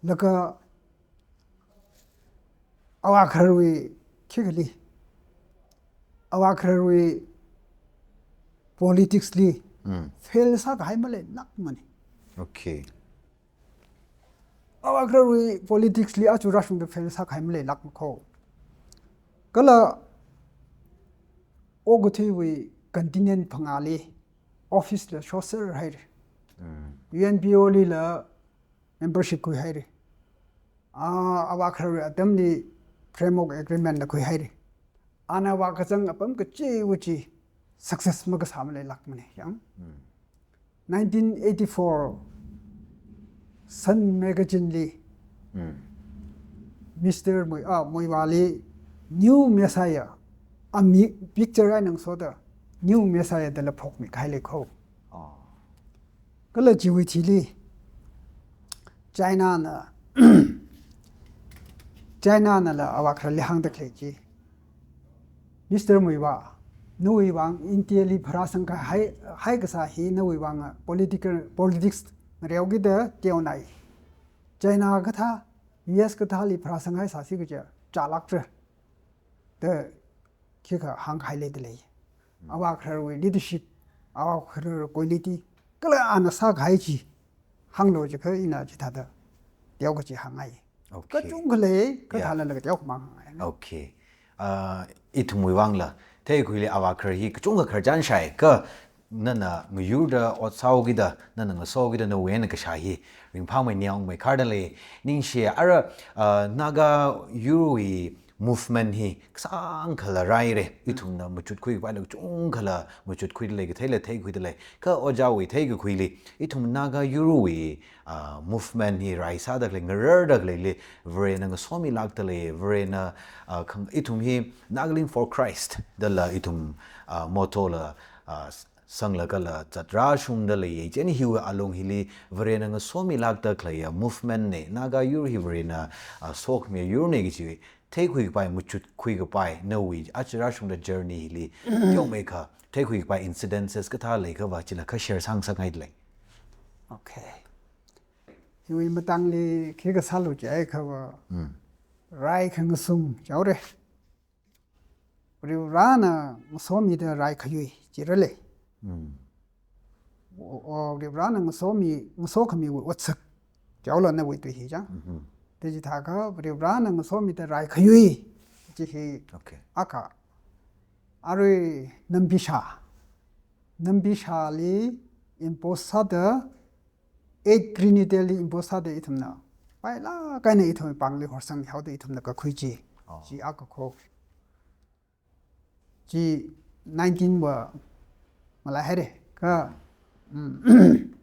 Laga avākhararwui khikhalei, avākhararwui politics li Mm. fail sākahai maleilākmana. Okay. Avākhararwui politics li aja rāshungda fail sākahai maleilākma kho. Kala okathuiwui continent phangāli office la shokser haira. Mm. U N P O lila membership khuihaira. Ah, avākhararwui atamli framework agreement la khuihaira. Ana vākazang apam kachiwui chi success makasā maleilākmana yang. Mm. Nineteen eighty-four Sun magazine li Mm. Mister Mui, ah, Muivahli New Messiah, a mi picture eina ngasoda New Messiah dala phokmi kahai lei kho. Oh. Kala chiwui thili China na, China nala avākhararli hāngda khalei chi, Mister Muivah, nawui vang India li pharāsang kahai, haikasā hi nawui vang political, politics ngareokida teonai. China kathā, U S kathāli pharāsang haisāsi kaja, chālāktra. Da khikha hāngkahai leidalei. Avākhararwui leadership, avākharar quality, kala ana sākahai chi hānglu jiakha ina chithāda teokha chi hāngngai. Okay. Kachungkha lei, Yeah. kathālala teokha mang hāngngai. Okay. Ah, ithumwui vangla, theikhuili avākharar hi kachungkha khararchan shai, kha nana ngayurda ot sāhaokida, nana ngasohaokida nawui eina kashā hi ringphāmei, ningungmei khardalei. Ningshi, ara, ah, Naga yurwui movement hi kasāngkhala raira. Ithumna machutkhui kapaila kachungkhala machutkhuidalei, katheila theikhuidalei. Kha ojāwui theikakhuili, ithum Naga yurwui, ah, movement hi raisāda khalei, ngararda khaleili, Varena ngasomilākdalei, Varena, ah, khang-, ithum hi Nagaland for Christ dala ithum, ah, motto la, ah, s-, sanglagala zatrāshungdalei, chieina hiwui alung hili Varena ngasomilākda khaleiya movement na, Naga yur hi Varena, ah, sokhamiya yurna kaji theikhui kapai, machutkhui kapai, nawui aja rāshungda journey hili teomeikha theikhui kapai incidences kathā leikhava chila kha share sāngasakngaidalei. Okay. Hiwui matangli khikha sālu jiakhava, Mm. rai khangasung jihaora. Varivarana ngasomida rai khayui jiralei. Mm. O, o, Varivarana ngasomi, ngasokhamiwui otsak jihaola nawui tui hi chang. Mhm. Chithākha Varivarana ngasomida rai khayui chi hi Okay. akha. Arui Nambishā. Nambishāli impose sāda, eight Trinity li impose sāda ithumna pailāk eina ithum pāngli horsangmihaoda ithumna kakhui chi. Oh. Chi akha kho. Chi nineteen va malaihaira. Kha, mm,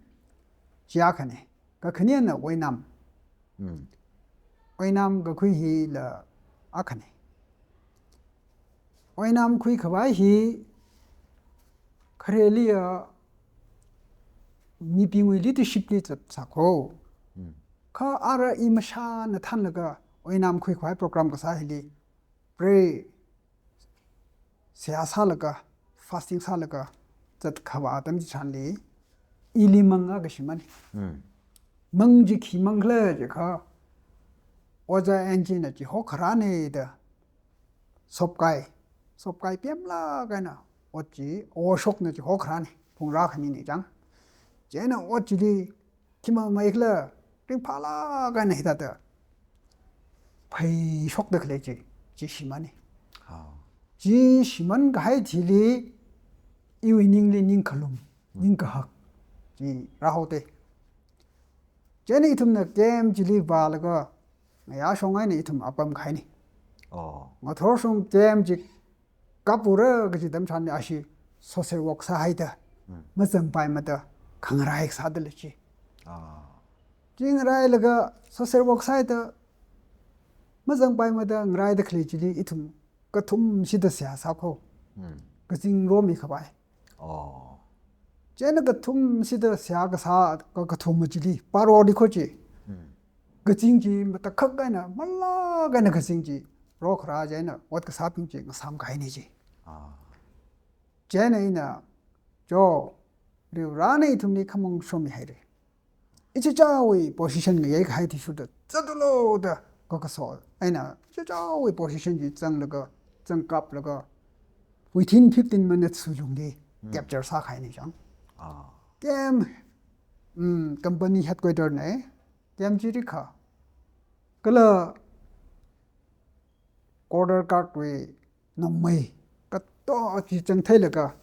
chi akhana. Kakhanena Oinam. Mm. Oinam kakhui hila akhana. Oinam khuikhavai hi khareliya mibingwui leadership li zatsā kho. Mm. Kha ara i mashāna thanlaga Oinam khuikhavai program kasā hili pray seihā sālaga, fasting sālaga, zatkhava atam chitharanli, ili mang akha shimana. Mm. Mang chi khi mang khala jiakha, Ojā N G na chi hokharāna da, sopkai, sopkai pemlāk eina, ot chi, o shokna chi hokharāna, phungrā khanina chang. Chieina ot chili, khimamei khala, ringphālāk eina hithāda pheishokda khalei chi, chi shimana. Ah. Chi shiman kahai thili, iwui ningli ning khalum, ning kahak, chi rāhaoda. Chieina ithumna camp chili vālaga, ngayā shong eina ithum apam kahaina. Oh. Ngathor shong camp chi kapura kaji atam chitharanli ashi social work sāhaida, Mm. mazangpaimada khangarai sādalei chi. Ah. Chi ngarailaga social work sāhaida, mazangpaimada ngaraida khalei chili ithum kathumshida seihā sā kho. Mm. Kazing romi khavai. Oh. Chieina kathumshida seihā kasā ka-, kathum chili, paro di kho chi. Mm. Kazing chi matakhak eina, malāk eina kazing chi, rokharā chieina, ot kasābing chi, ngasām kahaina chi. Ah. Chieina ina, cho, Varivarana ithumli khamong shomihaira. ichichāwui position ngayei kahai athishurda zatulu da kakaso eina ichichāwui position chi zanglaga, zangkaplaga, within fifteen minutes wui lungli capture sākahaina chang. Ah. Camp, mm, company headquarter na, camp chi rikha. Kala quarter guard wui nongmei kato chi zangtheilaga,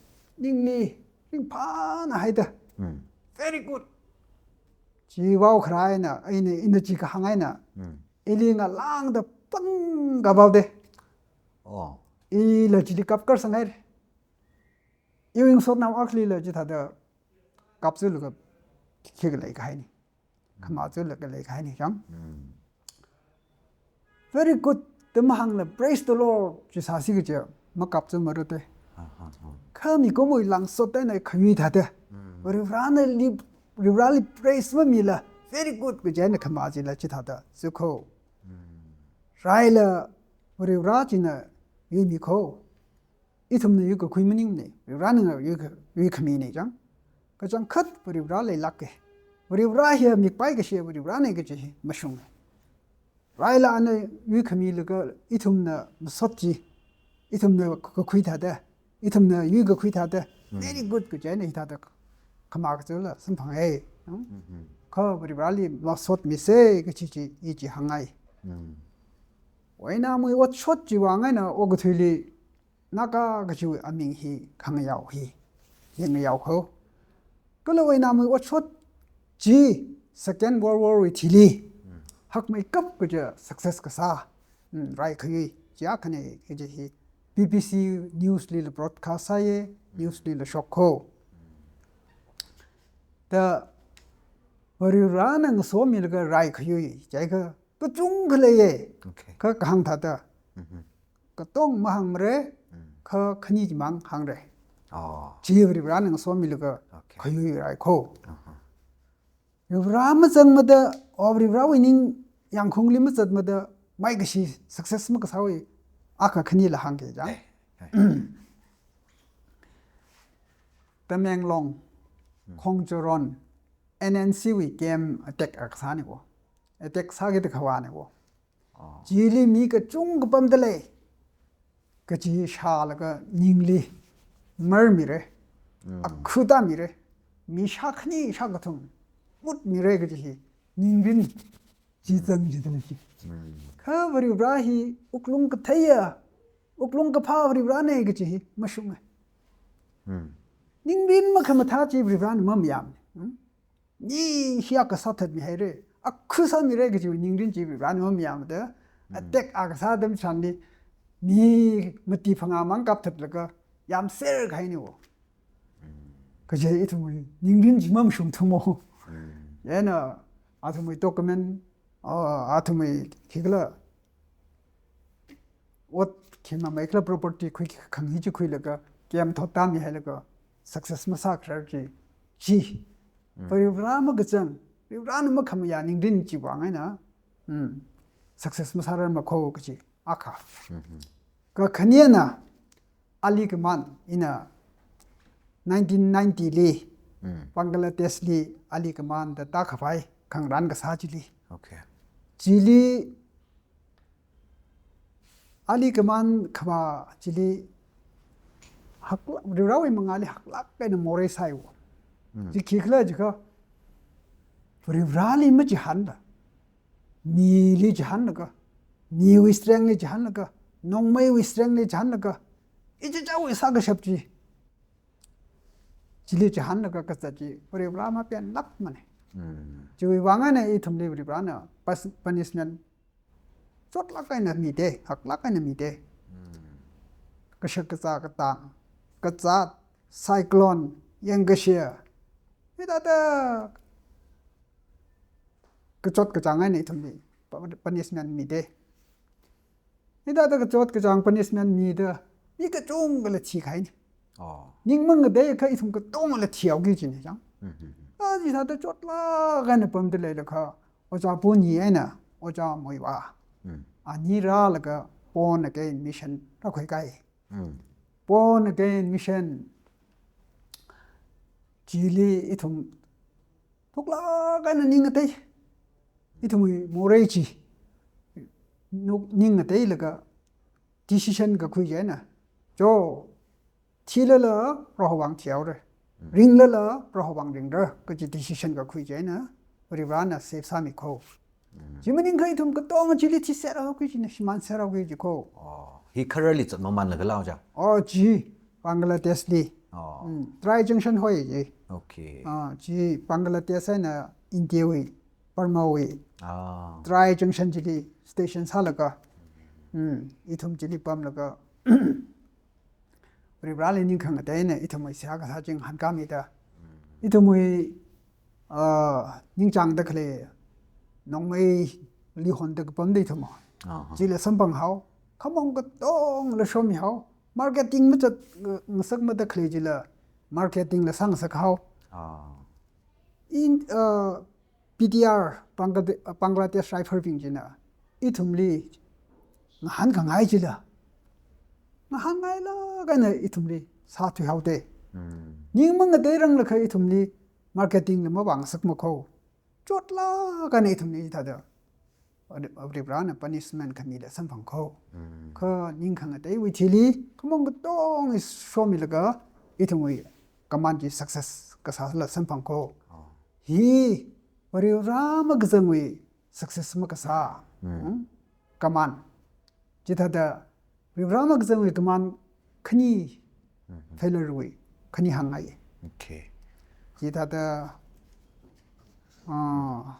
ningli ringphāna haida. Mm. Very good. Chi vao kharā eina, eina, ina chi kahāng eina. Mm. Ili ngalāngda pangkaphaoda. Oh. Ila chili kapkar sanghaira. Iwui ngasotnao akhali la chithāda kapzulaga khikha leikahaina. Khamazulaga leikahaina chang. Mm. Very good. Tamahāngla praise the Lord chi sāsi kaja makapzumara te. Ha, ha, ha. Kha mikumowui langsot eina khayui thāda. Mm. Varivarāna li, Varivarāli praise mamila very good kaja eina khama chila chithāda zukho. Mm. Raila Varivarā china yuimi kho. Ithumna yuikakhui maningmana, Varivarāna yuika-, yuikhamina chang. Kachangkhat Varivarā leilāka. Varivarā hiya mikpai kashi Varivarāna kaji hi mashunga. Raila ana yuikhamilaga ithumna masot chi, ithumna kakhui thāda, ithumna yuikakhui thāda, mm, very good kaja eina hithāda khama kazula samphanga. Mm-hmm. Kha Varivarāli masot misa kaji chi, i chi hāngngai. Mm. Wainamwui otshot chiwui vang eina okathuili Naga kajiwui aming hi khangayao hi, yangayao kho. Kala Wainamwui otshot chi Second World War wui thili, mm, hakmeikap kaja success kasā, mm, rai khayui chi akhana kaji hi B B C news lila broadcast sāya, mm, news lila shok kho. Da Varivarāna ngasomilaga rai khayui, jiakha kachungkha leiya. Okay. Kha kahāng thāda. Mm-hmm. Katong mahāngmara, mm, kha khani chimang hāngra. Oh. Chi Varivarāna ngasomilaga, okay, khayui rai kho. Uh-huh. Varivarā mazangmada, o Varivarāwui ning yangkhungli mazatmada, maikashi success makasāwui akha khanila hāngki chang. Eh, eh. Tamenglong, mm, Khongcharon, N N C wui camp attack akha sāna ko. Attack sāki da khavāna ko. Oh. Chili mi kachungkha pamda lei. Kaji shālaga ningli marmira. Mm. Akhuda mira. Mi shākhani shākathum mutmira kaji hi ningrin chi zang jida lei chi. Mm. Kha Varivarā hi wuklung katheiya, wuklung kaphā Varivarāna kaji hi mashunga. Mm. Ningrin makhamathā chi Varivarāna mamayāmana. Mm? Mi hi akha sāthatmihaira, akhu sāmira kaji ningrin chi Varivarāna mamayāmada, mm, attack akha sā atam chitharanli, mi mati phangā mang kapthatlaga, yamser kahaina wo. Mm. Kaje ithumwui ningrin chi mamashungthumo. Mm. Chieina, athumwui document, ah, athumwui khikhala, ot khimamei kala property khui khanghi chi khuilaga, camp thotda mihailaga, success masākharar chi, chi. Mm. Varivarā makazang, Varivarāna makhamayā ningrin chiwui vang eina, mm, success masārarma kho kaji akha. Mm-hmm. Kakhanina, Ali Kaman, ina nineteen ninety li, mm, Bangladesh li Ali Kaman da tākhavai khangarān kasā chili. Okay. Chili Ali Kaman khavā chili haklāk, Varivarāwui mangāli haklāk eina morei sāi wo. Mm. Chi khikhala jiakha, Varivarāli machihānla, mili chihānlaga, miwui strength li chihānlaga, nongmeiwui strength li chihānlaga, ichichāwui sākashap chi chili chihānlaga kazat chi Varivarā mapenlākmana. Mm. Chiwui vang eina ithumli Varivarāna pas-, punishment chotlāk eina mida, haklāk eina mida. Mm. Kashak kazā katang, kazat, cyclone, yangkashia, hithāda kachot kachāng eina ithumli pa-, punishment mida. Hithāda kachot kachāng punishment mida, mi kachungkhala thikahaina. Oh. Ningmang ngadei kha ithum katongla thihaoki kajina chang. Mm-hmm. A, chithāda chotlāk eina pamda leilakha, Ojā Puni eina Ojā Muivah, mm, ani rālaga Born Again Mission rākhuikai. Mm. Born Again Mission chili ithum Thuklāk eina ning ngatei. Ithumwui morei chi. Nu-, ning ngateilaga decision kakhui chieina. Jo, thilala Proho vang thihaora. Ringlala Proho vang ringra. Kaji decision kakhui chieina. Varivarana save sāmi kho. Chi maningakha ithum katonga chili thiserhaoki kajina, shimānserhaoki kaji kho. Oh, hi khararli zat mamanlaga lāo ja? Oh, chi Bangladesh li. Oh. Mm, Trai Junction hoi chi. Okay. Ah, chi Bangladesh eina India wui, Burma wui. Ah. Trai Junction chili station sālaga. Mm, ithum chili pamlaga. Varivarali ning khangatei eina ithumwui seihā kasā chi ngahānkāmida. Ithumwui, ah, ningchāngda khalei nongmeili honda kapamda ithum. Aha. Chila samphanghao. Khamong katongla shomihao. Marketing mazat, uh, ngasakmada khalei chila marketing la sāngasakhao. Ah. In, uh, P T R, Bangla-, Bangladesh Rifle bing china ithumli ngahānkhangai chila, ngahānngailāk eina ithumli sāthuihaoda. Mm. Ning mangateiranglaga ithumli marketing la mavāngasakma kho. Chotlāk eina ithumli thāda Varivarana punishment khamila samphang kho. Mm. Kha ning khangateiwui thili khamong katonga shomilaga ithumwui command chi success kasāla samphang kho. Oh. Hi Varivara makazangwui success makasā. Mm. Hmm? Command. Chithāda Varivara makazangwui command khani, mhm, failure wui khani hāngngai. Okay. Chithāda, ah,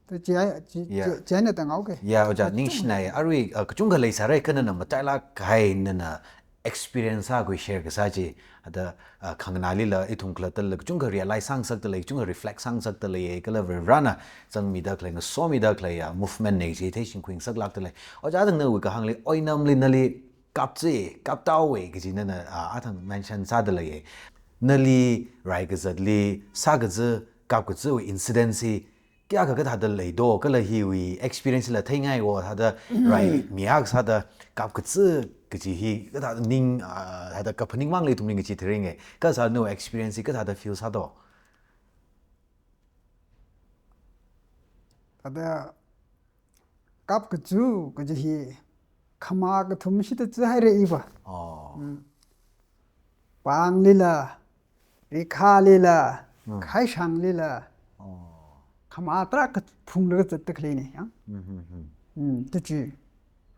ta chi, chi, yeah, chi, chieina tanghaoki. Yeah, ojā, ningshinai, arui, ah, kachungkha leisāra, kha nana matailāk kahai nana experience akha share kasā chi, ada, ah, khanganālila ithum khalattala kachungkha realize sāngasakda lei, kachungkha reflect sāngasakda lei, kala Varivarana zangmida khalei, ngasomida khalei, ah, movement nei chi theishingkhui ngasaklākda lei. Ojā, athang nawui kahāngli, Oinamli nali kapchi, kaptao e, kaji nana, ah, athang mention sāda lei. Nali rai kazatli sākazi, kapkaziwui incident chi kayākha kathāda leido, kala hiwui experience la theingai wo, thāda rai mi akha sāda kapkazi kaji hi kathāda ning, ah, thāda kaphaning mang lei ithumli ngacheethei ringe. Kasā nawui experience hi kathāda feel sādo? Thāda kapkazi kaji hi khamā kathum shida zihaira iva. Oh. Mm. Panglila, rikhalila, mm, khaishanglila. Oh. Khamā tarākha phunglaga zatda khaleina, ya. Mm-hmm. Mm, ta chi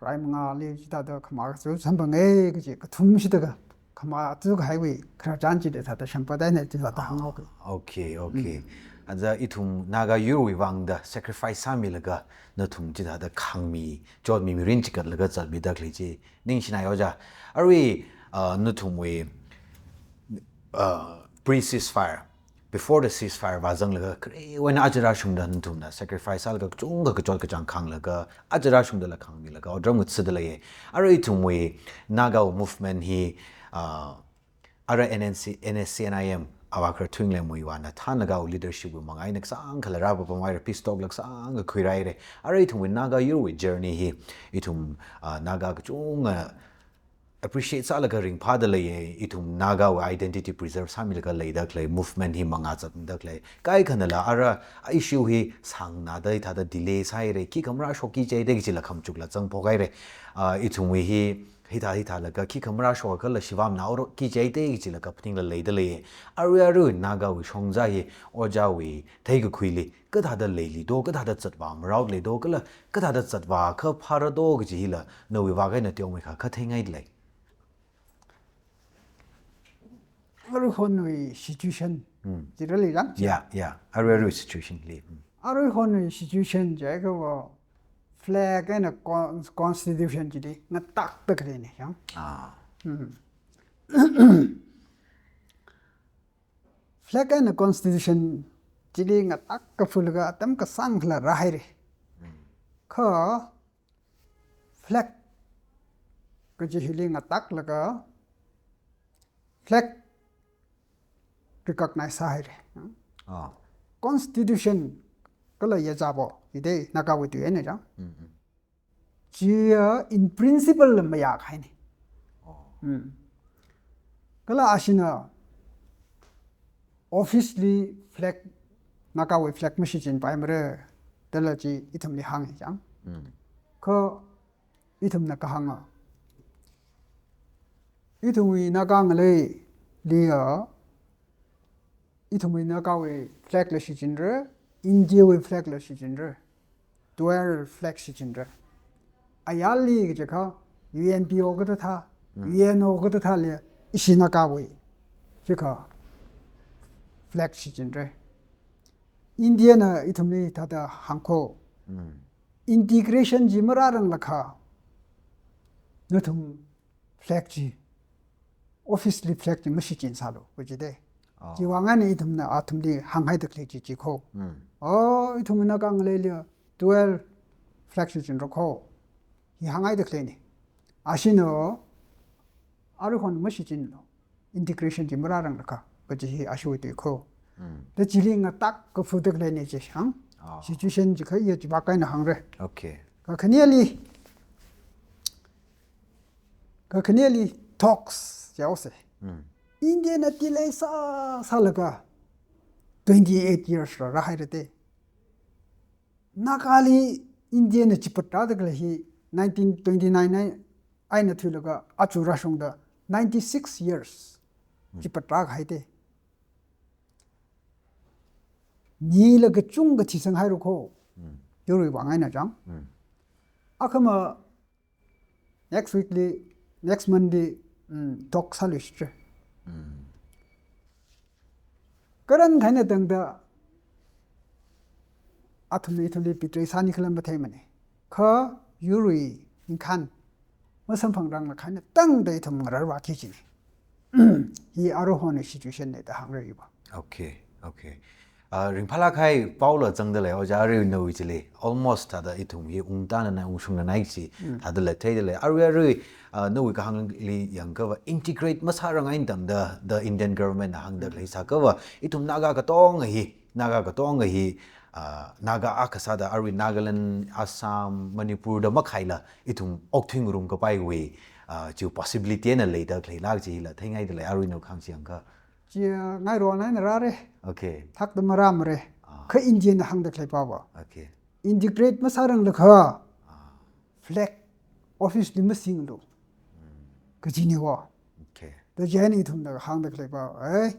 rai mangāli chithāda khamā kazi samphanga kaji kathum shida ka, khamā kazi kahaiwui khararchan chida thāda shampadaina chithāda hānghaoki. Okay, okay. Mm. Aja ithum Naga yurwui vangda sacrifice sāmilaga nathum chithāda khangmi, chotmi, mirin chikatlaga zatmida khalei chi ningshinai ojā. Arui, uh, nathumwui, uh, pre-ceasefire, before the ceasefire vāzanglaga, kharewui eina aja rāshungda nathumna sacrifice sālaga kachungkha kachot kachāng khanglaga, aja rāshungdala khangmilaga otram ngathada leiya. Arui ithumwui Naga movement hi, uh, ara N N C, N S C N I M, Avākhara Thuinglem wui vāna thānlaga leadership wui manga eina kasāngkhala rāpapamhaira, peace talk la kasāngkha khuirāhaira. Arui ithumwui Naga yurwui journey hi, ithum, ah, Naga kachungkha appreciate sālaga ringphāda leiya, ithum Nagawui identity preserve sāmilaga leida khalei, movement hi manga zatda khalei. Kaikhanala ara issue hi sāngnāda hithāda delay sāhaira, khikha marāshokki jida kajila khamachukla zangphokhaira. Ah, ithumwui hi hithā hithālaga khikha marāshokakhala shivamna orokki jida kajila kaphaningla leida leiya. Arui arui Nagawui shongza hi ojāwui theikakhuili kathāda leilido, kathāda zatvā marao leido, kala kathāda zatvākha phārado kaji hila nawui vākhaina teomeikha kha theingaida lei? Aruihonwui situation. Mm. Chirali jang? Yeah, yeah. Arui arui situation li. Mm. Aruihonwui situation jiakha va flag eina con-, constitution chili ngatakta khaleina, ya. Ah. Mm. Flag eina constitution chili ngatak kaphulaga atam kasāngkhala rāhaira. Mm. Kha flag kaji hili ngataklaga flag recognize sāhaira. Ah. Constitution kala yajabo, ide Nagawui tui eina jang. Mm, mm. Chiya in principle la mayākahaina. Oh. Mm. Kala ashina office li flag Nagawui flag mashichinpaimara, dala chi ithumli hānga chang. Mm. Kha ithumna kahānga, ithumwui Naga ngaleiliya, ithumwui Nagawui flag la shichinra, Indiawui flag la shichinra, dual flag shichinra. Ayarli kajiakha U N P O kathāthā, Mm. U N O kathāthāli ishi Nagawui, chiakha flag shichinra. Indiana ithumli thāda hāngkho. Mm. Integration chi marāranglakha, nathum flag chi, office li flag chi mashichinsālu, kajida. Oh. Chiwui vang eina ithumna athumli hānghaida khalei chi chikho. Mm. Oh, ithum Naga ngaleiliya dual flag shichinra kho. Hi hānghaida khaleina. Ashina, aruihon mashichinlu, integration chi marāranglakha, kaji hi ashiwui tuikho. Mm. Da chili ngatak kafuda khaleina chi hāng. Ah. Situation chi khayā chi vak eina hāngra. Okay. Kakhaneli, kakhaneli talks jihaosa. Mm. Indiana delay sāsālaga twenty-eight years rā, rāhairada. Nagali Indiana chipat rāda khalei hi nineteen twenty-nine ei-, eina thuilaga aja rāshungda ninety-six years Mm. chipat rākahaida. Mila kachungkha thisanghaira kho. Mm. Yaruiwui vang eina chang. Mm. Akhama next week li, next month li, mm, talk sāluishitra. Mm. Karan kahaina tangda athumna ithumli betray sāni khala matheimana. Kha yurwui ningkhān masamphangranglakha eina tangda ithum ngararvāki kajina. Hi aruihonwui situation na da hāngra iva. Okay, okay. Ah, ringphālāk kahai paola zangda lei, ojā, arui nawui chili almost thāda ithum hi ungtānanai, ungshungnanai chi Mm. thāda lei, theida lei. Arui, arui, ah, nawui kahāngli yangkhavai integrate masārang eina tangda, the Indian government na hāngda Mm. khalei sākhavai, ithum Naga katonga hi, Naga katonga hi, ah, Naga akha sāda arui Nagaland, Assam, Manipur da makhaila, ithum okthuingarum kapaiwui, ah, chiwui possibility eina leida khaleila kaji hila theingaida lei, arui nawui kahāng chi yangkha. Chi, ah, ngairon eina rāra. Okay. Thakda marāmara. Ah. Kha Indiana hāngda khalei pava, Okay. integrate masāranglakha, Ah. flag office li masinglu, Mm. kajina va. Okay. Da chieina ithumna hāngda khalei pava, eh,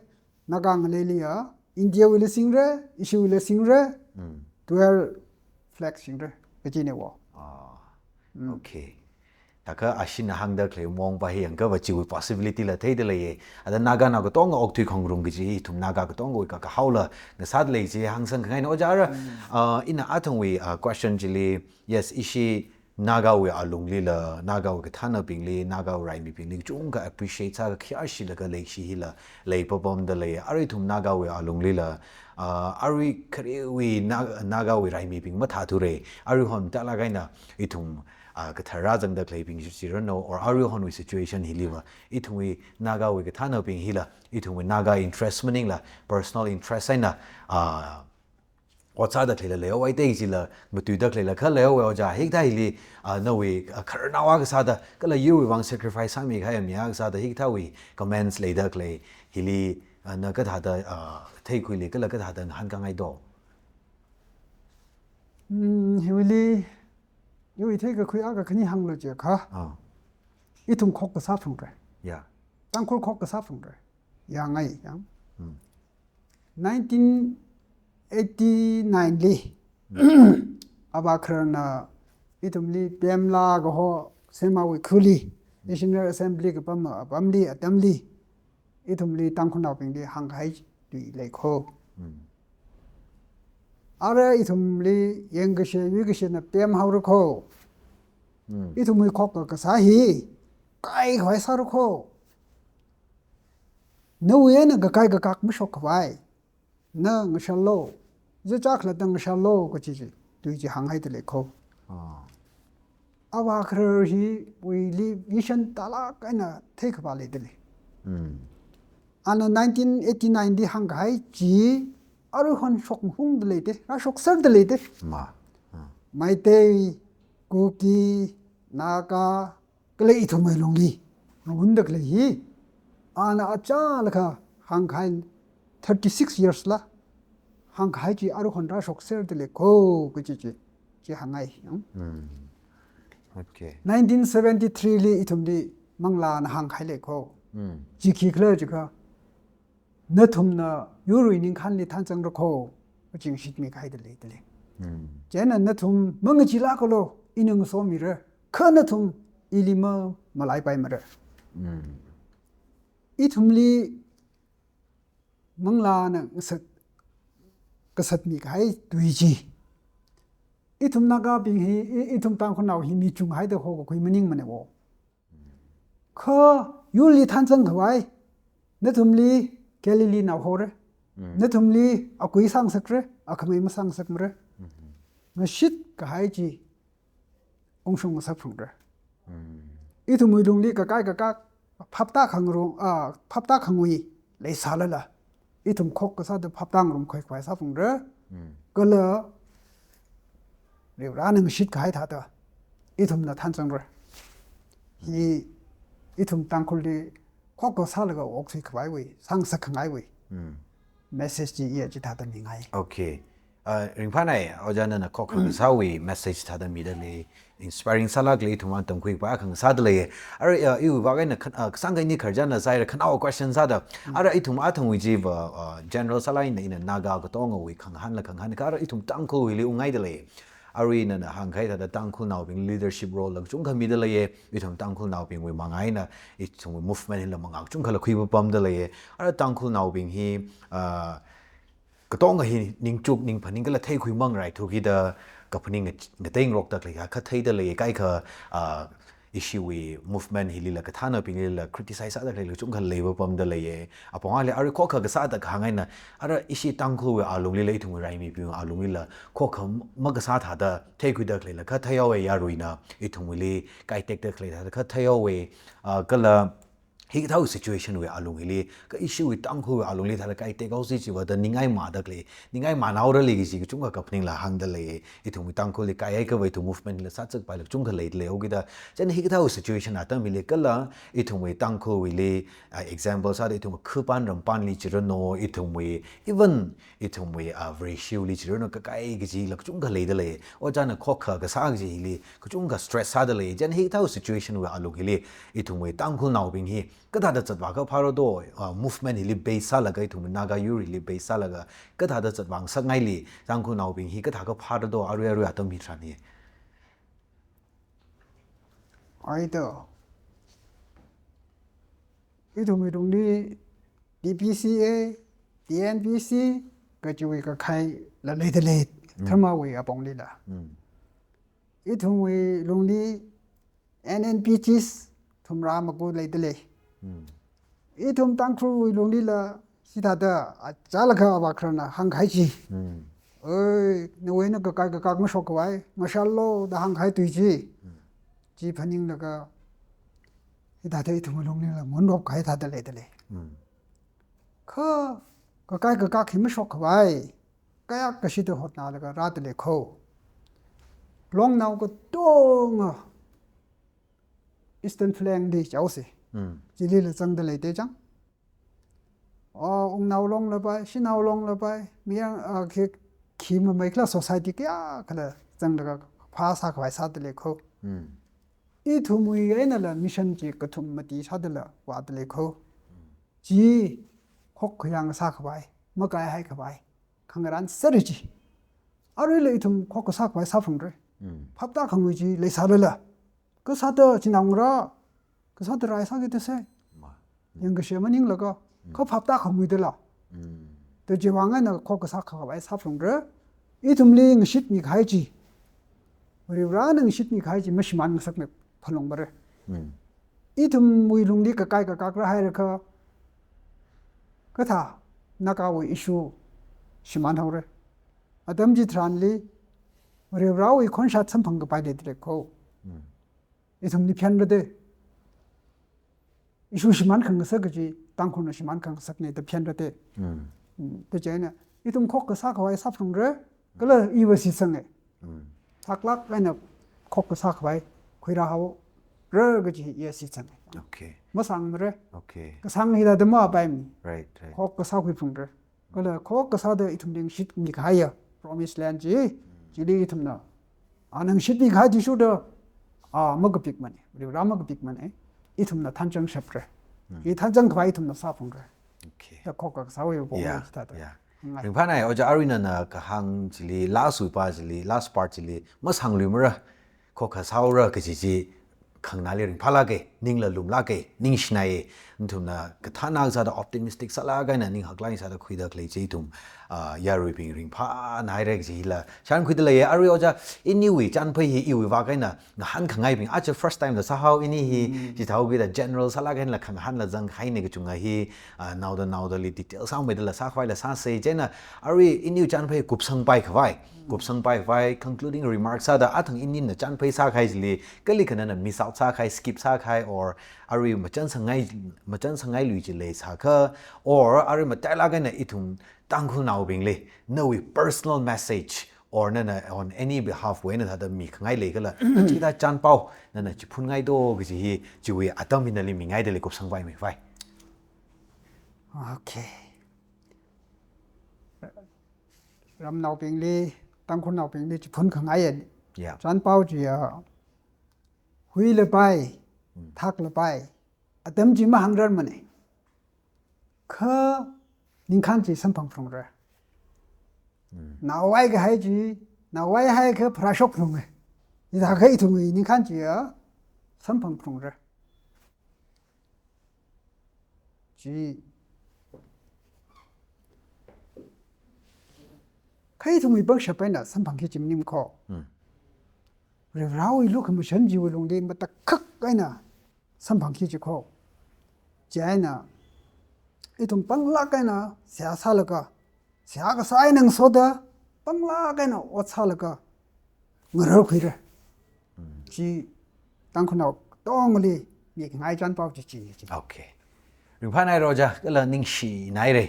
Naga ngaleiliya, Indiawuila singra, ishiwuila singra, Mm. dual flag singra, kajina va. Ah. Mm. Okay. Thākha ashina hāngda khalei maong pa hi yangkhavai chiwui possibility la theida leiya. Ada Naganao katonga okthui khangarum kaji hi ithum Naga katongawui ka, kahaola ngasāda lei chi hāngsang khangaina, ojā. Mm. Ah, ina athangwui, ah, question chili, yes, ishi Nagawui alunglila, Nagawui kathānabingli, Nagawui raimibingli chungkha appreciate sākha khayāshilaga leishi hila leipapamda lei. Arui ithum Nagawui alunglila, ah, arui kharewui Na-, Nagawui raimibing mathāthura. Aruihon tālāk eina ithum, ah, kathara zangda khaleibing chi, chirano, or aruihonwui situation hiliva, ithumwui Nagawui kathānabing hila, ithumwui Naga interest maningla, personal interest eina, ah, ot sāda khaleila leihaowa, ithei chila matuida khaleila kha leihaowa, ojā. Hikathā hili, ah, nawui, ah, khararnao akha sāda, kala yurwui vang sacrifice sāmi kahai mi akha sāda, hikathāwui comments leida khalei hili, ah, na kathāda, ah, theikhuili, kala kathāda ngahānkāngai do? Mm, hiwuili, iwui theikakhui akha khani hānglu jiakha. Ah. Ithum khokkha sāphalungra. Yeah. Tangkhul khokkha sāphalungra. Yangai, yang. Hmm. Nineteen eighty-nine li, Hmm. Avā Khararna ithumli Pemla kaho Semawui khuli, National Assembly kapam, apamli, atamli, ithumli Tangkhulnaobingli hāngkahai tui leikho. Mm. Ara ithumli yangkashe, yuikashena pemhaora kho. Mm. Ithumwui khokkha kasā hi kaikhawai sāra kho. Nawui eina kakai kakak mashokkhavai, na ngasharlu, zachak khalatta ngasharlu kaji chi, tui chi hānghaida leikho. Ah. Avā Kharar hiwuili vision tālāk eina theikhavā leida lei. Mm. Ana nineteen eighty-nine li hāngkahai chi, aruihon shokungda leida, rāshokserda leida. Ma. Ah. Meitei, Kuki, Naga, kala ithumwui lungli, lungda khalei hi, ana achālakha hāngkahai thirty-six years la, hāngkahai chi aruihon rāshokser dalei kho kaji chi, chi hāngngai. Hmm? Hmm. Okay. Nineteen seventy-three li ithumli manglāna hāngkahai lei kho. Hmm. Chi khikhala jiakha, nathumna yurwui ningkhānli thanzangra kho, kachi shitmikahai dalei dalei. Hmm. Chieina nathum mangachee lākalu, ina ngasomira, kha nathum ili ma, malaipaimara. Hmm. Ithumli manglāna ngasat, kasatmikahai tui chi, ithum Nagabing hi, i-, ithum Tangkhulnao hi mi chunghaida hokakhui maningmana wo. Kha yurli thanzangkhavai, nathumli Galileenao hora. Mm. Nathumli akui sāngasakra, akhamei masāngasakmara. Mm-hmm. Ngashitkahai chi ungshung ngasakphungra. Mm. Ithumwui lungli kakai kakak, phaptākhangarum, ah, phaptākhangui leisālala, ithum khokkha sāda phaptāngarumkhui khavai sāphungra. Mm. Kala Varivarana ngashitkahai thāda ithumna thanzangra. Hi ithum Tangkhulli khokkha sālaga okthui khavaiwui, sāngasak khangaiwui. Mm. Message chi iya chithāda mingai. Okay. Uh, ringphānai, ojā nana khokkha kasāwui message thāda midalei, inspiring sālāklei, ithum atam khuipa khangasā dalei. Ara, uh, iwui vak eina khan-, uh, kasāngkha ini khararchanna sāhaira, khanaowa question sāda. Mm. Ara ithum athangwui chiva, uh, general sālāk eina ina Naga katongawui khangahānla khangahān, kha ara ithum Tangkhulwuili ungngai dalei. Arui nana hāngkahai thāda Tangkhulnaobing leadership role la kachungkha midaleiya, ithum Tangkhulnaobingwui manga eina, ithumwui movement hila manga kachungkhala khuipapam dalei. Ara Tangkhulnaobing hi, ah, katonga hi ningchuk, ningphaning kala theikhui mangarai thukida kaphaning nga-, ngateingarokda khalei kha theidalei, kaikha, ah, ishiwui movement hilila kathānabinglila criticize sāda khalei kachungkha leipapam dalei. Apong ali arui khokkha kasāda kahāng eina, ara ishi Tangkhulwui alunglila, ithumwui raimibing alunglila, khokkha makasā thāda theikhuida khaleila kha theihaowa, yaruina ithumwuili kai tekda khalei thāda kha theihaowa, ah, kala hikathāwui situation wui alung hili, kha ishiwui Tangkhulwui alungli thāda kai tekhaosi chiva da ningai mada khalei, ningai manao rali kaji kachungkha kaphaningla hāngdalei. Ithumwui Tangkhulli kaihai khavai ithum movement la sāzakpaila kachungkha leidalei. Okida, chieina hikathāwui situation atam hili kala ithumwui Tangkhulwuili, ah, example sāda ithum khapan rampanli chiranu, ithumwui, even ithumwui, ah, Vareshiwuili chiranu kakai kajila kachungkha leidalei. Ojāna khokkha kasā kaji hili kachungkha stress sādalei. Chieina hikathāwui situation wui alung hili ithumwui Tangkhulnaobing hi kathāda zatvākha phāra do, ah, movement hili base sālaga, ithumwui Naga yur hili base sālaga, kathāda zatvāngasakngaili, Tangkhulnaobing hi kathākha phāra do, arui arui atam hitharan hi. Ai do. Ithumwui lungli T P C A, T N P C, kachiwui kakhaila leidalei, Mm. dharmawui aponglila. Mm. Ithumwui lungli N N P Gs thumrā maku leidalei. Mm. Ithum Tangkhulwui lunglila, chithāda, achālakha avā kharana hāngkahai chi. Mm. Oi, nawui eina kakai kakak mashok khavai, ngashallo da hāngkahai tui chi. Mm. Chi phaninglaga, hithāda ithumwui lunglila ngunrop kahai thāda leidalei. Mm. Kha, kakai kakak hi mashok khavai, kayākha shida hotnalaga rādalei kho. Longnao katonga Eastern Flank li chaosi. Mm. Chilila zangdalei te chang. O, Wungnao Long lapai, Shanao Long lapai, Mayang, ah, khi, khi mamei khala society kayākhala zanglaga phā sākhavai sādalei kho. Mm. Ithumwui einala mission chi kathum mati sādala vādalei kho. Chi khokkha yang sākhavai, makaihai khavai, khangarān sāra chi. Aruila ithum khokkha sākhavai sāphungra. Mm. Phaptākhangui chi leisālala, kasāda chinaongarā, kasāda rai sāki da sai. Ma. Yangkashe maninglaga, Mm. kha phaptākhanguidala. Mm. Da chiwui vang eina khokkha sākhavai sāphungra. Ithumli ngashitmikahai chi, Varivarana ngashitmikahai chi mashimān ngasakmei phalungmara. Mm. Ithumwui lungli kakai kakak rāhairakha, kathā, Nagawui issue shimānhaora. Atam chitharanli, Varivarawui khonshat samphang kapai leidalei kho. Mm. Ithumli phenra te. Issue shimān khangasak kaji, Tangkhulna shimān khangasakna da phenra te. Mm. Mm, da chieina, ithum khokkha sākhavai sāphungra, kala iva shitsanga. Mm. Saklāk eina khokkha sākhavai khuirāhaora kaji iya shitsanga. Okay. Masangmara. Okay. Kasang hithāda mapaimana. Right, right. Khokkha sākhuiphungra. Kala khokkha sāda ithumli ngashitmi kahaiya promised land chi, chili ithumna, a, ngashitmi kahai chi shuda, a, makapikmana, Varivara makapikmana, ithumna thanchang shapra. Hi thanchang khavai ithumna sāphungra. Okay. Da khokkha kasāwui pong Yeah, sāda. Yeah. Ngai. Ringphānai, Ojā, arui nana kahāng chili, last wui pa chili, last part chili, masāngluimara, khokkha sāura kaji chi, khanganāli ringphālāka, ningla lumlāka, ningshinai, nathumna kathāna sāda optimistic sālāk eina ning haklāk sāda khuida khalei chi ithum, ah, yaruibing ringphānai re kaji hila shānkhuida leiya. Arui Ojā, iniwui chānphai hi iwui vak eina ngahānkhangaibing, aja first time da sāhao ini hi, chithāhaokida general sālāk einala khangahānla zanghaina kachunga hi, ah, naoda naodali detail sāmeida la sākhavai la sāsa, chieina arui iniwui chānphai kupsangpai khavai, kupsangpai khavai, concluding remarks sāda athang inina chānphai sākahai chili, kalikha nana miss out sākahai, skip sākahai, or arui machansangngai, machansangngailuichi leisākha, or arui matailāk eina ithum Tangkhulnaobingli, nawui personal message, or nana on any behalf wui eina thāda mikhangai leikhala, chida chānpao, nana chiphunngai do kaji hi, chiwui atam hi nali mingaida lei kupsangpaimi khavai. Okay. Ramnaobingli, Tangkhulnaobingli chiphunkhangai ya. Yeah. Chānpao chiya, huilapai, thaklapai, atam chi mahāngrarmana. Kha ningkhān chi samphangphalungra. Naovai kahai chi, naovai haiakha pharāshokphalunga. Hithākha ithumwui ningkhān chiya samphangphalungra. Chi. Kha ithumwui pangshap eina samphangki chi maning kho. Varivarawui lukhamashan chiwui lungli matakhak eina samphangki chi kho. Chieina, ithum panglāk eina seihā sālaga, seihā kasā eina ngasoda, panglāk eina ot sālaga, ngararkhuira. Chi Tangkhulnao katongli mikhangai chānpao chi chi chi. Okay. Ringphānai Ojā, kala ningshinai re.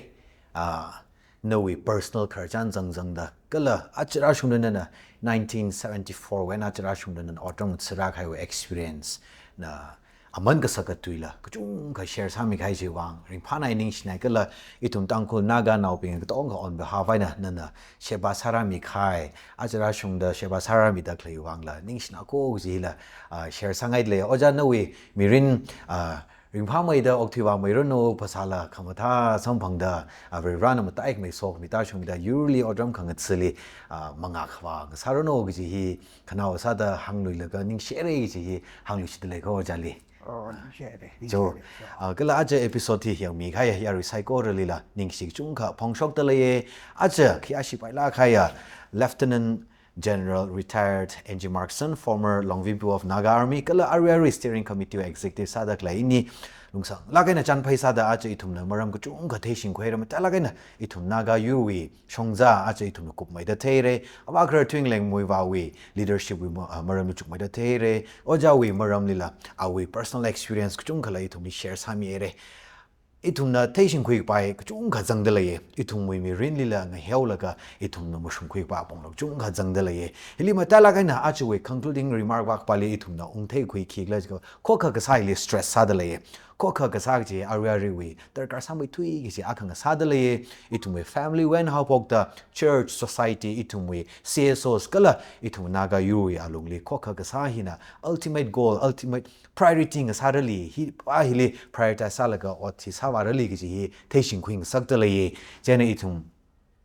Ah, nawui personal khararchan zangzangda, kala aja rāshungda nana nineteen seventy-four wui eina aja rāshungda nana otram ngathara kahaiwui experience na aman kasā katuila, kachungkha share sāmi kahai chiwui vang, ringphānai ningshinai kala ithum Tangkhul Naganaobing katongkha on behalf eina nana sheba sārāmi kahai, aja rāshungda sheba sārāmida khaleiwui vangla, ningshina ko kaji hila, ah, share sāngaida lei. Ojā nawui mirin, ah, ringphāmeida okthuivāmeiranu, phasāla khamathā samphangda, ah, Varivarana mataikhamei sokhami tāshungda, yurli otram khangathali, ah, mangā khavā ngasāranu kaji hi, khanao sāda hāngluilaga ningshire kaji hi, hāngluishida lei ko Ojāli. Oh, ningshire, So, ningshire. Ah, kala aja episode hi yangmi kahai yarui saikoralila, ningshi kachungkha phongshokda leiya, aja khi ashipaila kahaiya, Lieutenant General Retired N G Markson, former Longvibu of Naga Army, kala arui arui Steering Committee Executive sāda khalei ini, lungsanglāk eina chānphai sāda aja ithumna maram kachungkha theishingkhuira, matailāk eina ithum Naga yurwui shongza aja ithumna kupmeida theira, Avākharar Thuingaleng Muivahwui leadership wui ma-, ah, maram luchukmeida theira, Ojāwui maramlila, awui personal experience kachungkhala ithumli share sāmira. Ithumna theishingkhui kapai kachungkha zangda leiya, ithumwui mirinlila ngaheolaga, ithumna mashungkhui kapai apongla kachungkha zangda leiya. Hili matailāk eina ajawui concluding remark vak pali ithumna ungtheikhui khikhala jiakha, khokkha kasā hili stress sāda leiya. Khokkha kasā kaji arui aruiwui darkar sāmeithui kaji akha ngasāda leiya. Ithumwui family wui eina haophokta, church, society, ithumwui C S Os kala ithum Naga yurwui alungli khokkha kasā hina ultimate goal, ultimate priority ngasārali, hi pa hili prioritize sālaga ot hi sāvārali kaji hi theishingkhui ngasakda leiya. Chieina ithum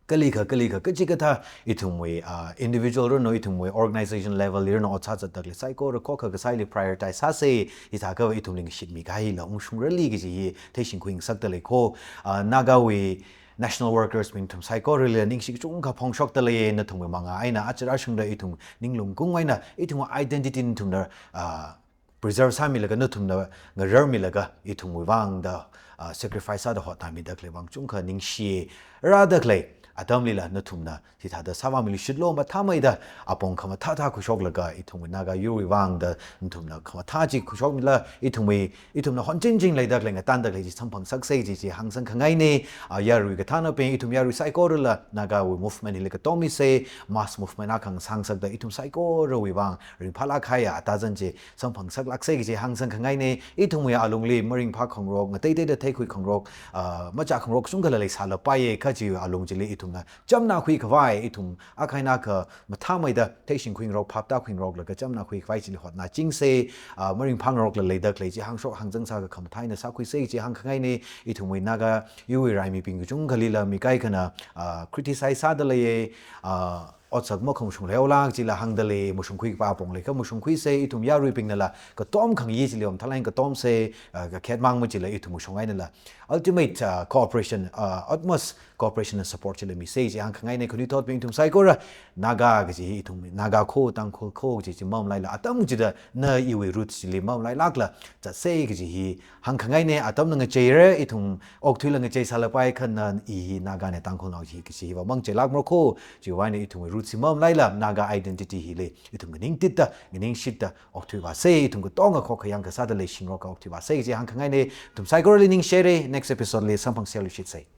kalikha, kalikha, kachikathā ithumwui, ah, individual ranu, ithumwui organization level li ranu ot sāzatda khalei saikora khokkha kasā hili prioritize sāsa, hithākha ithumli ngashitmi kahai hila ungshungrali kaji hi theishingkhui ngasakda lei ko. Ah, Nagawui national workers bing nathum saikorali ningshi kachungkha phongshokda leiya, nathumwui mangā eina aja rāshungda ithum ninglung kung eina ithumwui identity nathumna, ah, preserve sāmilaga nathumna ngararmilaga ithumwui vangda, ah, sacrifice sāda hotnāmida khalei vang kachungkha ningshi. Rāda khalei, atamlila nathumna hithāda sāvāmiluishitlo mathāmeida apong khamathā thā khuishoklaga ithumwui Naga yurwui vang da nathumna khamathā chi khuishokmila ithumwui, ithumna honchingching leida khalei ngatanda khalei chi samphangsaksa chi chi hāngsang khangaina. Ah, yarui kathānabing, ithum yarui saikorala Nagawui movement hili katom misa, mass movement akha sāngasakda ithum saikorawui vang ringphālāk kahaiya atazan chi samphangsaksa chi hāngsang khangaina. Ithumwui alungli maringphā khangarok, ngateiteida theikhui khangarok, ah, machā khangarok kachungkhala leisālapaiya, kha chi alung chili ithumna chamna khuikhavai, ithum akha eina akha mathāmeida theishing khuingarok, phaptā khuingaroklaga chamna khuikhavai chili hotnachingsa. Ah, maringphā ngarokla leida khalei chi hāngshok hāngzang sākha khamathā eina sākhuisa chi hāngkhangaina. Ithumwui Naga yurwui raimibing kachungkhalila mi kaikhana, ah, criticize sāda leiya, ah, otsak makhamashung leihaolāk chila hāngda lei, mashungkhui kapā apong leiakha mashungkhuisa, ithum yaruibingnala katom khangayi chili om thalai katomsa, ah, kakhet mang machila ithum mashung einala ultimate, ah, cooperation, ah, utmost cooperation and support chila misa chi hāngkhangaina. Khanuithotbing, ithum saikora Naga kaji hi ithum Naga kho, Tangkhul kho kaji chi mamalaila atam chida na iwui roots chili mamalailākla zatsa kaji hi hāngkhangaina. Atamna ngacheira, ithum okathuila ngacheisālapai, kha na i hi Nagana, Tangkhulnao hi kaji hiva mangcheilākmara kho. Chiwui vang eina ithumwui roots chi mamalaila Naga identity hili ithum nganingtitda, nganingshitda okathui vāsa, ithum katonga khokkha yangkasāda leishingaroka okathui vāsa kaji hāngkhangaina. Ithum saikorali ningshira, next episode li samphangserluishitsa.